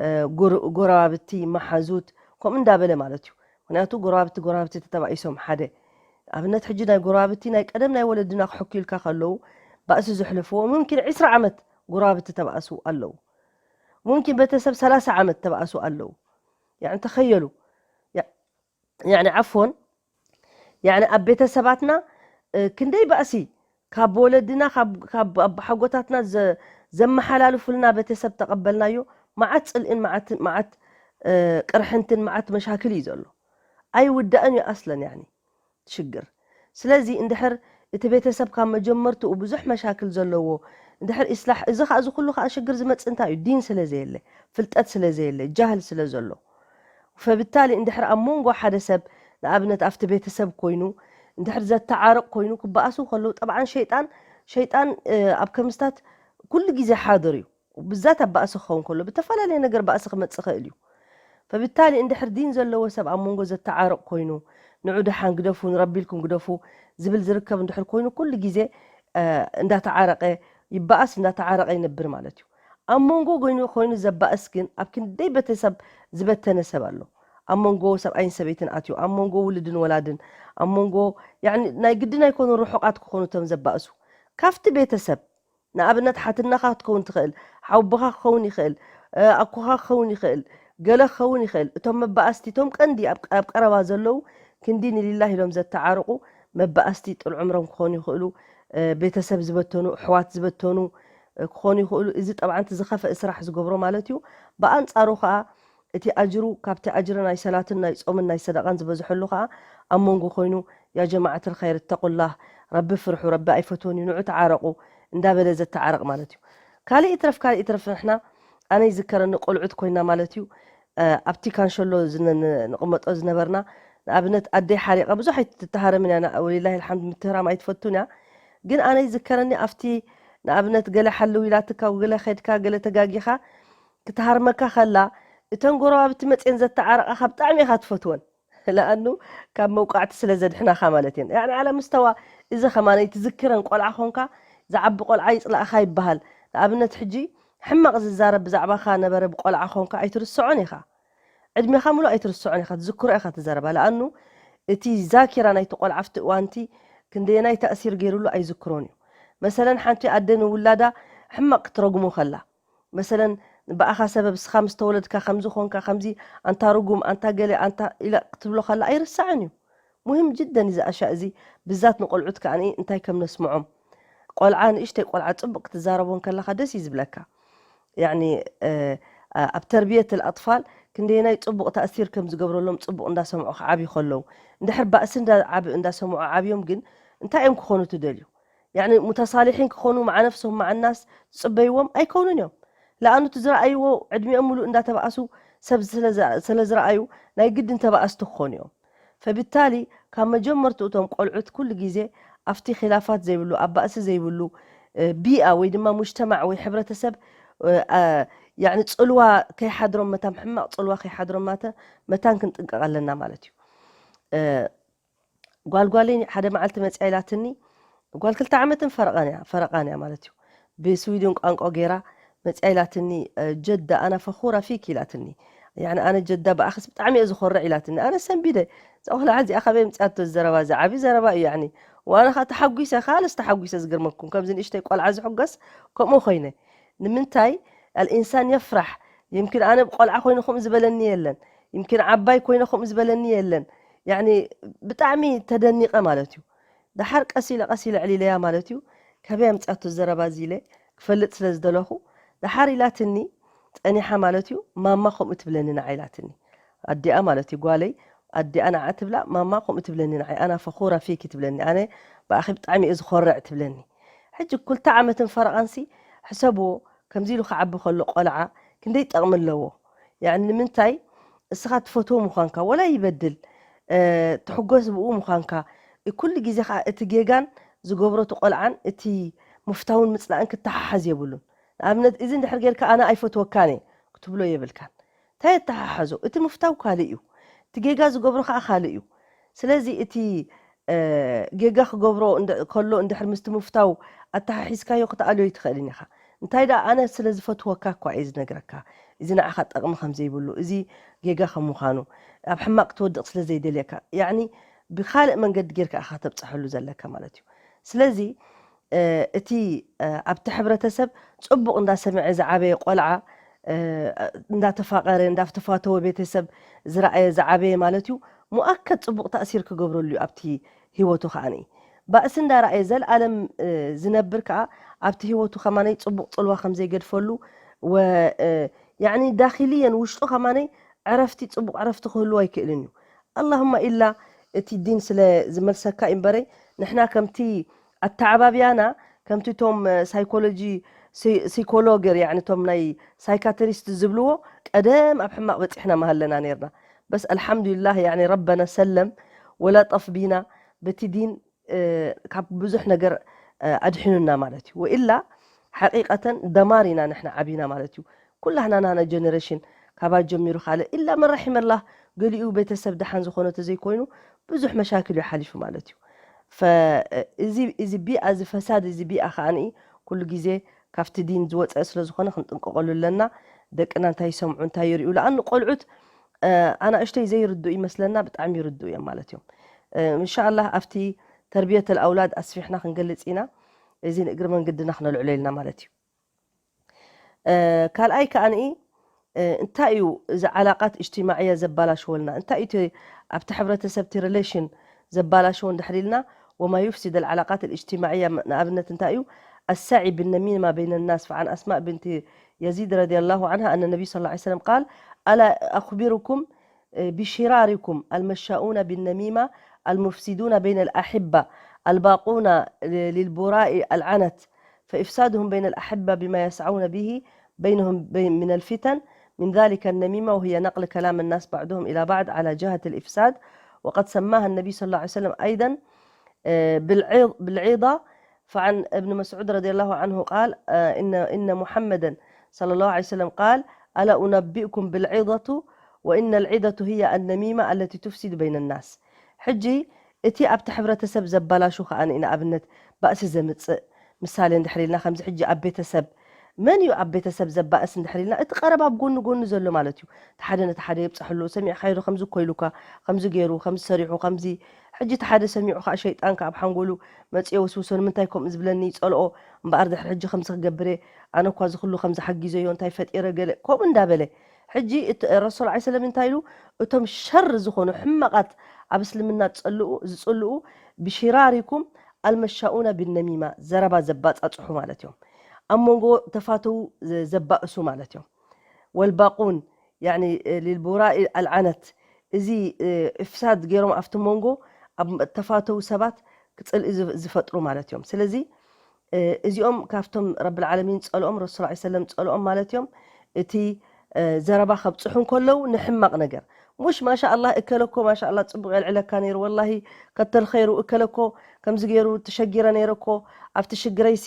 እ፣ ጎረ-፣ ጎረባብቲ፣ መሓዙት፣ ከምኡ እንዳበለ ማለት እዩ። ምኽንያቱ ጎረባብቲ፣ ጎረባብቲ ተተባኢሶም ሓደ፣ ኣብነት ሕጂ ናይ ጎረባብቲ ናይ ቀደም ናይ ወለድና ክሕኩዩልካ ከለዉ ባእሲ ዘሕለፍዎ፣ ሙምኪን ዕስራ ዓመት ጎረባብቲ ተባእሱ ኣለዉ። ሙምኪን ቤተሰብ ሰላሳ ዓመት ተባእሱ ኣለዉ። ያዕኒ ተኸየሉ። ያ-፣ ያዕኒ ዓፎን፣ ያዕኒ ኣብ ቤተሰባትና፣ እ፣ ክንደይ ባእሲ ካብ ወለድና፣ ካብ፣ ካብ ኣቦሓጎታትና ዘ-፣ ዘመሓላልፉልና ቤተሰብ ተቐበልናዮ፣ መዓት ጽልእን መዓት፣ መዓት፣ እ፣ ቅርሕንትን መዓት መሻክል እዩ ዘሎ። ኣይውዳእን እዩ ኣስለን፣ ያዕኒ ሽግር። ስለዚ እንድሕር እቲ ቤተሰብ ካብ መጀመርትኡ ብዙሕ መሻክል ዘለዎ፣ እንድሕር ኢስላሕ፣ እዚ ኸኣ፣ እዚ ኩሉ ኸኣ ሽግር ዝመጽእ እንታይ እዩ? ዲን ስለ ዘየለ፣ ፍልጠት ስለ ዘየለ፣ ጃህል ስለ ዘሎ። ፈብታሊ እንድሕር ኣብ መንጎ ሓደ ሰብ፣ ንኣብነት ኣብቲ ቤተሰብ ኮይኑ፣ እንድሕር ዘተዓርቕ ኮይኑ፣ ክበኣሱ ከለዉ፣ ጠብዓን ሸይጣን፣ ሸይጣን፣ እ፣ ኣብ ከምስታት ኩሉ ግዜ ሓድር እዩ። ብዛት ኣብ ባእሲ ክኸውን ከሎ፣ ብተፈላለየ ነገር ባእሲ ክመጽእ ይኽእል እዩ። ፈብታሊ እንድሕር ዲን ዘለዎ ሰብ ኣብ መንጎ ዘተዓርቕ ኮይኑ፣ ንዑ ደሓን ግደፉ፣ ንረቢ ኢልኩም ግደፉ ዝብል ዝርከብ እንድሕር ኮይኑ፣ ኩሉ ግዜ፣ እ፣ እንዳተዓረቐ ይበኣስ፣ እንዳተዓረቐ ይነብር ማለት እዩ። ኣብ መንጎ ኮይኑ፣ ኮይኑ ዘባእስ ግን ኣብ ክንደይ ቤተሰብ ዝበተነ ሰብ ኣሎ። ኣብ መንጎ ሰብኣይን ሰበይትን ኣትዩ፣ ኣብ መንጎ ውሉድን ወላድን፣ ኣብ መንጎ፣ ያዕኒ፣ ናይ ግድን ኣይኮኑን ርሑቓት ክኾኑ እቶም ዘባእሱ። ካብቲ ቤተሰብ፣ ንኣብነት፣ ሓትነኻ ክትከውን ትኽእል፣ ሓውቦኻ ክኸውን ይኽእል፣ እ፣ ኣኮኻ ክኸውን ይኽእል፣ ገለ ክኸውን ይኽእል። እቶም መባኣስቲ፣ እቶም ቀንዲ ኣብ፣ ኣብ ቀረባ ዘለዉ፣ ክንዲ ንሊላህ ኢሎም ዘተዓርቑ መባኣስቲ ጥል ዑምሮም ክኾኑ ይኽእሉ፣ እ፣ ቤተሰብ ዝበተኑ፣ ኣሕዋት ዝበተኑ፣ እ፣ ክኾኑ ይኽእሉ። እዚ ጠብዓን እቲ ዝኸፍአ ስራሕ ዝገብሮ ማለት እዩ። ብኣንጻሩ ኸኣ እቲ ኣጅሩ ካብቲ ኣጅሪ ናይ ሰላትን ናይ ጾምን ናይ ሰደቓን ዝበዝሐሉ ኸኣ ኣብ መንጎ ኮይኑ፣ ያ ጀማዓተል ኸይር እተቁላህ፣ ረቢ ፍርሑ፣ ረቢ ኣይፈትዎን እዩ፣ ንዑ ተዓረቑ እንዳበለ ዘተዓርቕ ማለት እዩ። ካልእ ይትረፍ፣ ካልእ ይትረፍ፣ ንሕና ኣነ ይዝከረኒ ቆልዑት ኮይና ማለት እዩ፣ እ፣ ኣብቲ ካንሸሎ ዝነ-፣ ን-፣ ንቕመጦ ዝነበርና፣ ንኣብነት ኣደይ ሓሪቐ ብዙሕ ኣይትተሃረምን እያ፣ ና-፣ ወሊላሂ ኣልሓምድ ምትህራም ኣይትፈቱን እያ። ግን ኣነ ይዝከረኒ ኣብቲ ንኣብነት ገለ ሓልው ኢላትካ፣ ገለ ኸድካ፣ ገለ ተጋጊኻ፣ ክትሃርመካ ከላ፣ እተን ጎረባብቲ መጽየን ዘተዓረቓኻ ብጣዕሚ ኢኻ ትፈትወን። ለኣኑ ካብ መውቃዕቲ ስለ ዘድሕናኻ ማለት እየን። ያዕኒ ዓላ ምስተዋ እዚ ከማን ትዝክረን። ቆልዓ ኾንካ፣ ዝዓቢ ቆልዓ ይጽላእኻ ይበሃል። ንኣብነት ሕጂ ሕማቕ ዝዛረብ ብዛዕባኻ ነበረ ብቆልዓ ኾንካ ኣይትርስዖን ኢኻ። ዕድሜኻ ሙሉእ ኣይትርስዖን ኢኻ፣ ትዝክሮ ኢኻ እቲ ዘረባ። ለኣኑ እቲ ዛኪራ ናይቲ ቆልዓ ኣብቲ እዋንቲ ክንደየናይ ተእሲር ገይሩሉ ኣይዝክሮን እዩ። መሰለን ሓንቲ ኣደ ንውላዳ ሕማቕ ክትረግሙ ከላ፣ መሰለን ብኣኻ ሰበብ እስኻ ምስ ተወለድካ ከምዚ ኾንካ፣ ከምዚ ኣንታ ርጉም፣ ኣንታ ገለ፣ ኣንታ ኢላ ክትብሎ ከላ ኣይርሳዕን እዩ። ሙሂም ጅደን እዚ ኣሻ እዚ ብዛት ንቆልዑት ከኣ እንታይ ከም ነስምዖም። ቆልዓ፣ ንእሽተይ ቆልዓ ጽቡቕ ክትዛረቦ ከለኻ ደስ እዩ ዝብለካ። ያኒ ኣብ ተርቢየት ኣልኣጥፋል ክንደየናይ ጽቡቕ ተእሲር ከም ዝገብረሎም፣ ጽቡቕ እንዳሰምዑ ክዓብዩ ከለዉ። እንድሕር ባእሲ እንዳ ዓብ-፣ እንዳሰምዑ ዓብዮም ግን እንታይ እዮም ክኾኑ ትደልዩ? ያኒ ሙተሳሊሒን ክኾኑ መዓ ነፍሶም መዓ ናስ ዝጽበይዎም ኣይከውኑን እዮም። ለኣኑ እቲ ዝረኣይዎ ዕድሚኦም ሙሉእ እንዳተባእሱ ሰብ ስለ ዝ-፣ ስለ ዝረኣዩ ናይ ግድን ተባእስቲ ክኾኑ እዮም። ፈብታሊ ካብ መጀመርትኡ እቶም ቆልዑት ኩሉ ግዜ ኣብቲ ኺላፋት ዘይብሉ፣ ኣብ ባእሲ ዘይብሉ፣ እ፣ ቢኣ ወይ ድማ ሙጅተማዕ ወይ ሕብረተሰብ፣ እ፣ ኣ፣ ያኒ ጽልዋ ከይሓድሮም፣ መታን ሕማቕ ጽልዋ ከይሓድሮም ማተ-፣ መታን ክንጥንቀቕ ኣለና ማለት እዩ። እ፣ ጓል ጓለይ ሓደ መዓልቲ መጽያ ኢላትኒ፣ ጓል ክልተ ዓመትን ፈረቓን እያ፣ ፈረቓን እያ ማለት እዩ። ብስዊድን ቋንቋ ገይራ መጽያ ኢላትኒ፣ እ፣ ጀዳ ኣና ፈኹራ ፊክ ኢላትኒ። ያኒ ኣነ ጀዳ ብኣኽስ ብጣዕሚ እየ ዝኾርዕ ኢላትኒ። ኣነ ሰንቢደ፣ እዛ ቆልዓ እዚኣ ካበይ ኣምጽኣቶ ዘረባ፣ እዚ ዓቢ ዘረባ እዩ ያኒ። ዋና ኸኣ ተሓጒሰ፣ ካልስ ተሓጒሰ ዝገርመኩም፣ ከምዚ ንእሽተይ ቆልዓ ዝሕጎስ ከምኡ ኮይነ። ንምንታይ ኣልኢንሳን የፍራሕ? ይምኪን ኣነ ቆልዓ ኮይነ ከምኡ ዝበለኒ የለን። ይምኪን ዓባይ ኮይነ ከምኡ ዝበለኒ የለን። ያኒ ብጣዕሚ ተደኒቐ ማለት እዩ። ደሓር ቀስ ኢለ፣ ቀስ ኢለ ዕሊለያ ማለት እዩ። ካበይ ኣምጽኣቶ ዘረባ እዚ ኢለ ክፈልጥ ስለ ዝደለኹ፣ ደሓር ኢላትኒ ጸኒሓ ማለት እዩ። ማማ ከምኡ ትብለኒ ንዓ ኢላትኒ። ኣዲኣ ማለት እዩ፣ ጓለይ፣ ኣዲኣ ንዓ ትብላ፣ ማማ ከምኡ ትብለኒ ንዓይ፣ ኣና ፈኹራ ፊኪ ትብለኒ። ኣነ ብኣኺ ብጣዕሚ እየ ዝኾርዕ ትብለኒ። ሕጂ ክልተ ዓመትን ፈረቓንሲ ሕሰብዎ፣ ከምዚ ኢሉ ክዓቢ ከሎ ቆልዓ ክንደይ ጠቕሚ ኣለዎ። ያኒ ንምንታይ እስኻ ትፈትዎ ምዃንካ፣ ወላ ይበድል፣ እ፣ ትሕጎስ ብኡ ምዃንካ፣ እ፣ ኩሉ ግዜ ኸኣ እቲ ጌጋን ዝገብሮ እቲ ቆልዓን እቲ ምፍታውን ምጽላእን ክተሓሓዝ የብሉን። ንኣብነት፣ "እዚ እንድሕር ጌርካ ኣነ ኣይፈትወካን እየ" ክትብሎ የብልካን። እንታይ የተሓሓዞ? እቲ ምፍታው ካልእ እዩ፣ እቲ ጌጋ ዝገብሮ ኸኣ ካልእ እዩ። ስለዚ እቲ፣ እ፣ ጌጋ ክገብሮ እንድ-፣ ከሎ እንድሕር ምስቲ ምፍታው ኣተሓሒዝካዮ ክትኣልዮ ኣይትኽእልን ኢኻ። እንታይ ደኣ፣ ኣነ ስለ ዝፈትወካ እኳ እየ ዝነግረካ፣ እዚ ንዓኻ ጠቕሚ ከም ዘይብሉ፣ እዚ ጌጋ ከም ምዃኑ፣ ኣብ ሕማቕ ክትወድቕ ስለ ዘይደልየካ፣ ያዕኒ ብኻልእ መንገዲ ጌርካ ኢኻ ተብጽሐሉ ዘለካ ማለት እዩ። ስለዚ፣ እ፣ እቲ፣ እ፣ ኣብቲ ሕብረተሰብ ጽቡቕ እንዳሰምዐ ዝዓበየ ቆልዓ፣ እ፣ እንዳተፋቐረ፣ እንዳተፋተወ ቤተሰብ ዝረኣየ ዝዓበየ ማለት እዩ፣ ሙኣከድ ጽቡቕ ተእሲር ክገብረሉ እዩ ኣብቲ ህይወቱ ከኣኒ። ባእሲ እንዳረኣየ ዘልኣለም፣ እ፣ ዝነብር ከኣ ኣብቲ ህይወቱ ከማነይ ጽቡቕ ጽልዋ ከም ዘይገድፈሉ ወ-፣ እ፣ ያዕኒ ዳኺልየን ውሽጡ ከማነይ ዕረፍቲ፣ ጽቡቕ ዕረፍቲ ክህልዎ ኣይክእልን እዩ። ኣላሁማ ኢላ እቲ ዲን ስለ ዝመልሰካ እዩ እምበረይ፣ ንሕና ከምቲ ኣተዓባብያና፣ ከምቲ እቶም፣ እ፣ ሳይኮሎጂ፣ ሲ-፣ ሲኮሎገር፣ ያዕኒ እቶም ናይ ሳይካትሪስት ዝብልዎ፣ ቀደም ኣብ ሕማቕ በጺሕና ምሃለና ነይርና። በስ ኣልሓምዱሊላህ፣ ያዕኒ ረበና ሰለም ወለጠፍ ቢና፣ በቲ ዲን፣ እ፣ ካብ ብዙሕ ነገር፣ እ፣ ኣድሒኑና ማለት እዩ። ወኢላ ሓቂቀተን ደማር ኢና ንሕና ዓቢና ማለት እዩ። ኩላህና ናህና ጀነሬሽን፣ ካባ ጀሚሩ ካልእ፣ ኢላ መን ረሒመላህ፣ ገሊኡ ቤተሰብ ደሓን ዝኾነ ተዘይኮይኑ፣ ብዙሕ መሻክል እዩ ሓሊፉ ማለት እዩ። ፈ-፣ እዚ፣ እዚ ቢኣ፣ እዚ ፈሳድ፣ እዚ ቢኣ ከኣኒ ኩሉ ግዜ ካብቲ ዲን ዝወፀ ስለ ዝኾነ ክንጥንቀቐሉ ኣለና። ደቅና እንታይ ይሰምዑ፣ እንታይ ይርእዩ። ለኣኑ ቆልዑት፣ እ፣ ኣናእሽተይ ዘይርድኡ ይመስለና፣ ብጣዕሚ ይርድኡ እዮም ማለት እዮም። እ፣ እንሻኣላህ ኣብቲ ተርቢየት ኣልኣውላድ ኣስፊሕና ክንገልጽ ኢና። እዚ ንእግሪ መንገድና ክነልዕሎ ኢልና ማለት እዩ። እ፣ ካልኣይ ከኣኒ፣ እ፣ እንታይ እዩ እዚ ዓላቃት እጅትማዕያ ዘባላሽወልና? እንታይ እዩ እቲ ኣብቲ ሕብረተሰብ እቲ ሪሌሽን ዘባላሽዎ እንድሕር ኢልና፣ ወማ ዩፍሲድ ኣልዓላቃት ኣልእጅትማዕያ፣ ንኣብነት እንታይ እዩ? ኣሳዒ ብነሚማ በይነ ናስ፣ ፈዓን ኣስማእ ብንት የዚድ ረዲየላሁ ዐንሃ፣ ኣነ ነቢይ ሰለላሁ ዐለይሂ ወሰለም ቃል፣ ኣላ ኣኽቢሩኩም ብሽራሪኩም፣ ኣልመሻኡና ብነሚማ፣ ኣልሙፍሲዱና በይነ ኣልኣሕባ፣ ኣልባቁና ሊልቡራኢ ኣልዓነት፣ فإفسادهم بين الأحبة بما يسعون به بينهم بي-، من الفتن، من ذلك النميمة، وهي نقل كلام الناس بعضهم إلى بعض على جهة الإفساد، وقد سماها النبي صلى الله عليه وسلم أيضا، آه، بالعيض-، بالعيضة. فعن ابن مسعود رضي الله عنه قال، آه، إن، إن محمدا صلى الله عليه وسلم قال: "ألا أنبئكم بالعيضة؟" وإن العيضة هي النميمة التي تفسد بين الناس. ሕጂ እቲ ኣብቲ ሕብረተሰብ ዘባላሹ ከኣ ንኣብነት ባእሲ ዘምጽእ ምሳሌ እንድሕር ኢልና ከምዚ ሕጂ ኣብ ቤተሰብ መን እዩ ኣብ ቤተሰብ ዘባእስ እንድሕር ኢልና እቲ ቀረባ ኣብ ጎኒ ጎኒ ዘሎ ማለት እዩ። እቲ ሓደ ነቲ ሓደ የብጻሕሉ ሰሚዕካዮ ዶ ከምዚ እኮ ኢሉካ ከምዚ ገይሩ ከምዚ ሰሪሑ ከምዚ ሕጂ እቲ ሓደ ሰሚዑ ከኣ ሸይጣን ከኣ ኣብ ሓንጎሉ መጽዮ ውስውሶ ንምንታይ ከምኡ ዝብለኒ ይጸልኦ እምበኣር ድሕሪ ሕጂ ከምዚ ክገብር እየ ኣነ እኳ እዚ ኩሉ ከምዚ ሓጊዘዮ እንታይ ፈጢረ ገለ ከምኡ እንዳበለ ሕጂ ረሱል ዓ ሰለም እንታይ ኢሉ እቶም ሸር ዝኾኑ ሕማቓት ኣብ እስልምና ዝጸልኡ ዝጽልኡ ብሽራሪኩም ኣልመሻኡና ቢነሚማ ዘረባ ዘባጻጽሑ ማለት እዮም ኣብ መንጎ ተፋተው ዘባእሱ ማለት እዮም ወልባቁን ሊልቡራኢ ኣልዓነት እዚ እፍሳድ ገይሮም ኣብቲ መንጎ ኣብ ተፋተው ሰባት ክጽልኢ ዝፈጥሩ ማለት እዮም ስለዚ እዚኦም ካብቶም ረብል ዓለሚን ጸልኦም ረሱል ዓ ሰለም ጸልኦም ማለት እዮም እቲ ዘረባ ከብጽሑ እንከለዉ ንሕማቕ ነገር ሙሽ ማሻ ኣላህ እከለኮ ማሻ ኣላህ ጽቡቕ የልዕለካ ነይሩ ወላሂ ከተል ኸይሩ እከለኮ ከምዚ ገይሩ ተሸጊረ ነይረ እኮ ኣብቲ ሽግረይሲ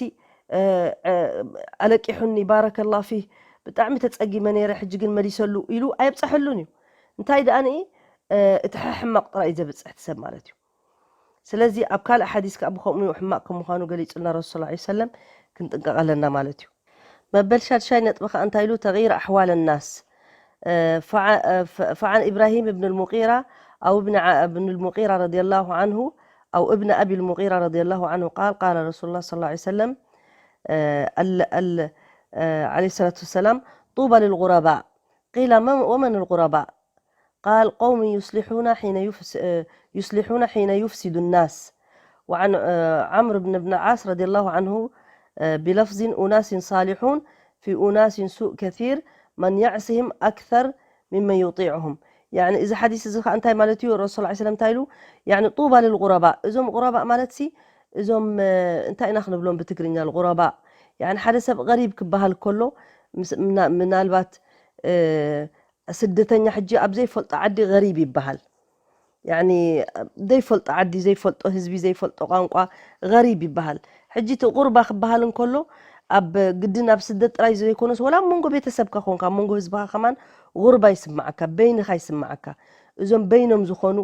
ኣለቂሑኒ ባረከላ ፊህ ብጣዕሚ ተጸጊመ ነይረ ሕጂ ግን መሊሰሉ ኢሉ ኣየብጸሐሉን እዩ እንታይ ደኣ እቲ ሕማቕ ጥራይ እዩ ዘብጽሕ እቲ ሰብ ማለት እዩ ስለዚ ኣብ ካልእ ሓዲስ ከኣ ብኸምኡ ሕማቕ ከም ምዃኑ ገሊጹልና ረሱል ላ ሰለም ክንጥንቀቕ ኣለና ማለት እዩ። መበል ሻድሻይ ነጥቢ ከኣ እንታይ ኢሉ ተغይር ኣሕዋል ናስ فعن إبراهيم بن المغيرة أو ابن ع- ابن المغيرة رضي الله عنه أو ابن أبي المغيرة رضي الله عنه قال قال رسول الله صلى الله عليه وسلم آه، ال- ال- آه، عليه الصلاة والسلام طوبى للغرباء قيل ما- ومن الغرباء قال قوم يصلحون حين يفس آه، يصلحون حين يفسد الناس وعن آه، عمرو بن ابن العاص رضي الله عنه آه، بلفظ أناس صالحون في أناس سوء كثير من يعصهم أكثر ممن يطيعهم يعني إذا حديث إذا أنت مالتي الرسول عليه السلام تايلو يعني طوبى للغرباء إذا غرباء مالتي إذا أنت إنا خنبلون بتقرين الغرباء يعني حدا سب غريب كبهال كله ምናልባት ስደተኛ ሕጂ ኣብ ዘይፈልጦ ዓዲ غريب ይበሃል يعني ዘይፈልጦ ዓዲ ዘይፈልጦ ህዝቢ ዘይፈልጦ ቋንቋ غريب ይበሃል ሕጂ እቲ غربة ክበሃል እንከሎ ኣብ ግድን ኣብ ስደት ጥራይ ዘይኮነስ ወላ ኣብ መንጎ ቤተሰብካ ኮንካ ኣብ መንጎ ህዝብኻ ከማን غربة ይስምዓካ በይንኻ ይስምዓካ እዞም በይኖም ዝኾኑ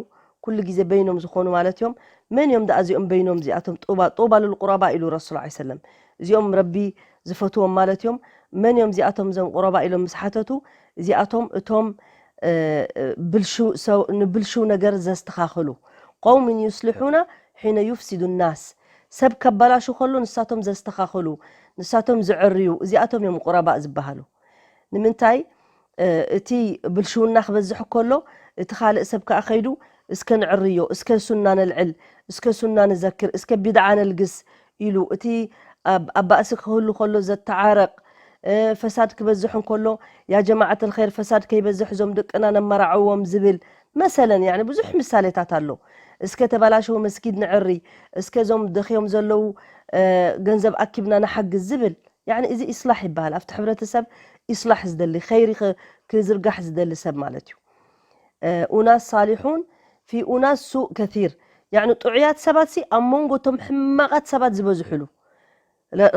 ኩሉ ግዜ በይኖም ዝኾኑ ማለት እዮም መን እዮም ደኣ እዚኦም በይኖም እዚኣቶም ጡባ ጡባ ልልቁረባ ኢሉ ረሱል ዓ ሰለም እዚኦም ረቢ ዝፈትዎም ማለት እዮም መን እዮም እዚኣቶም እዞም ቁረባ ኢሎም ምስ ሓተቱ እዚኣቶም እቶም ንብልሹው ነገር ዘስተኻኽሉ قوم يصلحون حين يفسد الناس ሰብ ከባላሹ ከሎ ንሳቶም ዘስተኻኽሉ ንሳቶም ዝዕርዩ እዚኣቶም እዮም ቁረባእ ዝበሃሉ ንምንታይ እቲ ብልሽውና ክበዝሕ ከሎ እቲ ካልእ ሰብ ከኣ ከይዱ እስከ ንዕርዮ እስከ ሱና ነልዕል እስከ ሱና ንዘክር እስከ ቢድዓ ነልግስ ኢሉ እቲ ኣብ ባእሲ ክህሉ ከሎ ዘተዓረቕ ፈሳድ ክበዝሕ እንከሎ ያ ጀማዓት ልኸይር ፈሳድ ከይበዝሕ እዞም ደቅና ነመራዕዎም ዝብል መሰለን ያኒ ብዙሕ ምሳሌታት ኣሎ እስከ ተበላሸው መስጊድ ንዕሪ እስከ እዞም ደኽዮም ዘለዉ ገንዘብ ኣኪብና ንሓግዝ ዝብል ያኒ እዚ ኢስላሕ ይበሃል ኣብቲ ሕብረተሰብ ኢስላሕ ዝደሊ ኸይሪ ክዝርጋሕ ዝደሊ ሰብ ማለት እዩ ኡናስ ሳሊሑን ፊ ኡናስ ሱእ ከሲር ያኒ ጥዑያት ሰባት ሲ ኣብ መንጎ እቶም ሕማቓት ሰባት ዝበዝሕሉ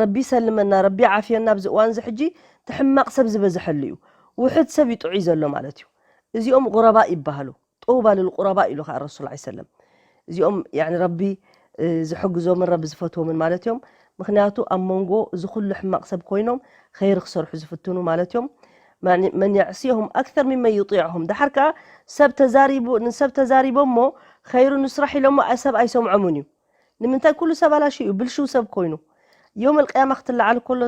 ረቢ ይሰልመና ረቢ ዓፍየና ኣብዚ እዋን እዚ ሕጂ እቲ ሕማቕ ሰብ ዝበዝሐሉ እዩ ውሑድ ሰብ ይጥዑይ ዘሎ ማለት እዩ እዚኦም غرباء ይበሃሉ ጡባ ልልቁረባ ኢሉ ከዓ ረሱል ዓ ሰለም እዚኦም ያኒ ረቢ ዝሕግዞምን ረቢ ዝፈትዎምን ማለት እዮም ምክንያቱ ኣብ መንጎ እዚ ኩሉ ሕማቕ ሰብ ኮይኖም ኸይሪ ክሰርሑ ዝፍትኑ ማለት እዮም መን የዕስየሁም ኣክተር ሚመን ዩጢዕሁም ድሓር ከዓ ሰብ ተዛሪቡ ንሰብ ተዛሪቦ እሞ ኸይሩ ንስራሕ ኢሎሞ ሰብ ኣይሰምዖምን እዩ ንምንታይ ኩሉ ሰብ ኣላሽ እዩ ብልሽው ሰብ ኮይኑ ዮም ልቅያማ ክትለዓል ከሎ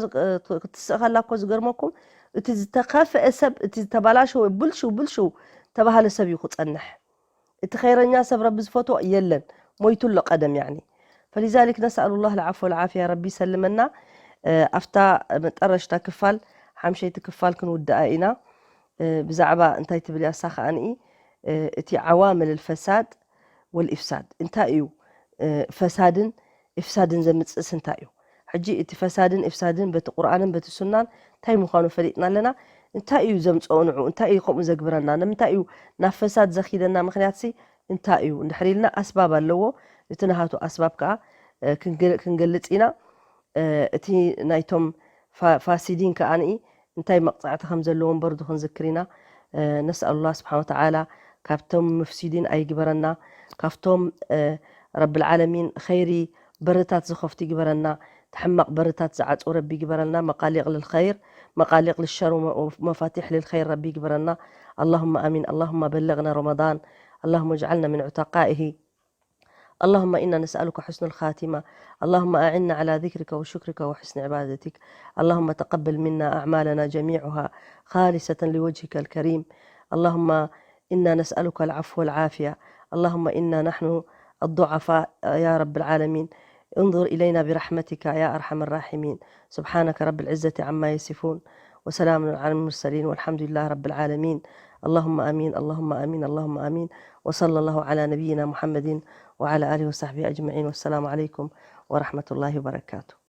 ክትስእ ከላ እኮ ዝገርመኩም እቲ ዝተኸፍአ ሰብ እቲ ዝተባላሸወ ብልሽው ብልሽው ተባሃለ ሰብ እዩ ክፀንሕ እቲ ኸይረኛ ሰብ ረቢ ዝፈትዎ የለን ሞይቱ ኣሎ ቀደም ያኒ فلذلك نسأل الله العفو والعافية ረቢ ይሰልመና ኣብታ መጠረሽታ ክፋል ሓምሸይቲ ክፋል ክንውድኣ ኢና ብዛዕባ እንታይ ትብል ያሳ ከኣንኢ እቲ ዓዋምል الفساد والإفساد እንታይ እዩ ፈሳድን ኢፍሳድን ዘምፅእስ እንታይ እዩ ሕጂ እቲ ፈሳድን ኢፍሳድን በቲ ቁርኣንን በቲ ሱናን እንታይ ምዃኑ ፈሊጥና ኣለና እንታይ እዩ ዘምፅኦ ንዑ እንታይ እዩ ከምኡ ዘግብረና ንምንታይ እዩ ናብ ፈሳድ ዘኺደና ምክንያት ሲ እንታይ እዩ እንድሕር ኢልና ኣስባብ ኣለዎ እቲ ናሃቱ ኣስባብ ከዓ ክንገልፅ ኢና እቲ ናይቶም ፋሲዲን ከዓ ንኢ እንታይ መቕፃዕቲ ከም ዘለዎ እምበር ዶ ክንዝክር ኢና ነስኣሉላህ ስብሓን ወተዓላ ካብቶም ሙፍሲዲን ኣይግበረና ካብቶም ረብል ዓለሚን ኸይሪ በርታት ዝኸፍቱ ይግበረና። ተሕማቕ በርታት ዝዓጹ ረቢ ይግበረልና። መቃሊቕ ልልኸይር መቃሊቕ ልሸር ወመፋቲሕ ልልኸይር ረቢ ይግበረና። اللهم آمين. اللهم بلغنا رمضان. اللهم اجعلنا من عتقائه. اللهم إنا نسألك حسن الخاتمة. اللهم أعنا على ذكرك وشكرك وحسن عبادتك. اللهم تقبل منا أعمالنا جميعها خالصة لوجهك الكريم. اللهم إنا نسألك العفو والعافية. اللهم إنا نحن الضعفاء يا رب العالمين. انظر إلينا برحمتك يا أرحم الراحمين. سبحانك رب العزة عما يصفون، وسلام على المرسلين، والحمد لله رب العالمين. اللهم آمين، اللهم آمين، اللهم آمين. وصلى الله على نبينا محمد وعلى آله وصحبه أجمعين. والسلام عليكم ورحمة الله وبركاته.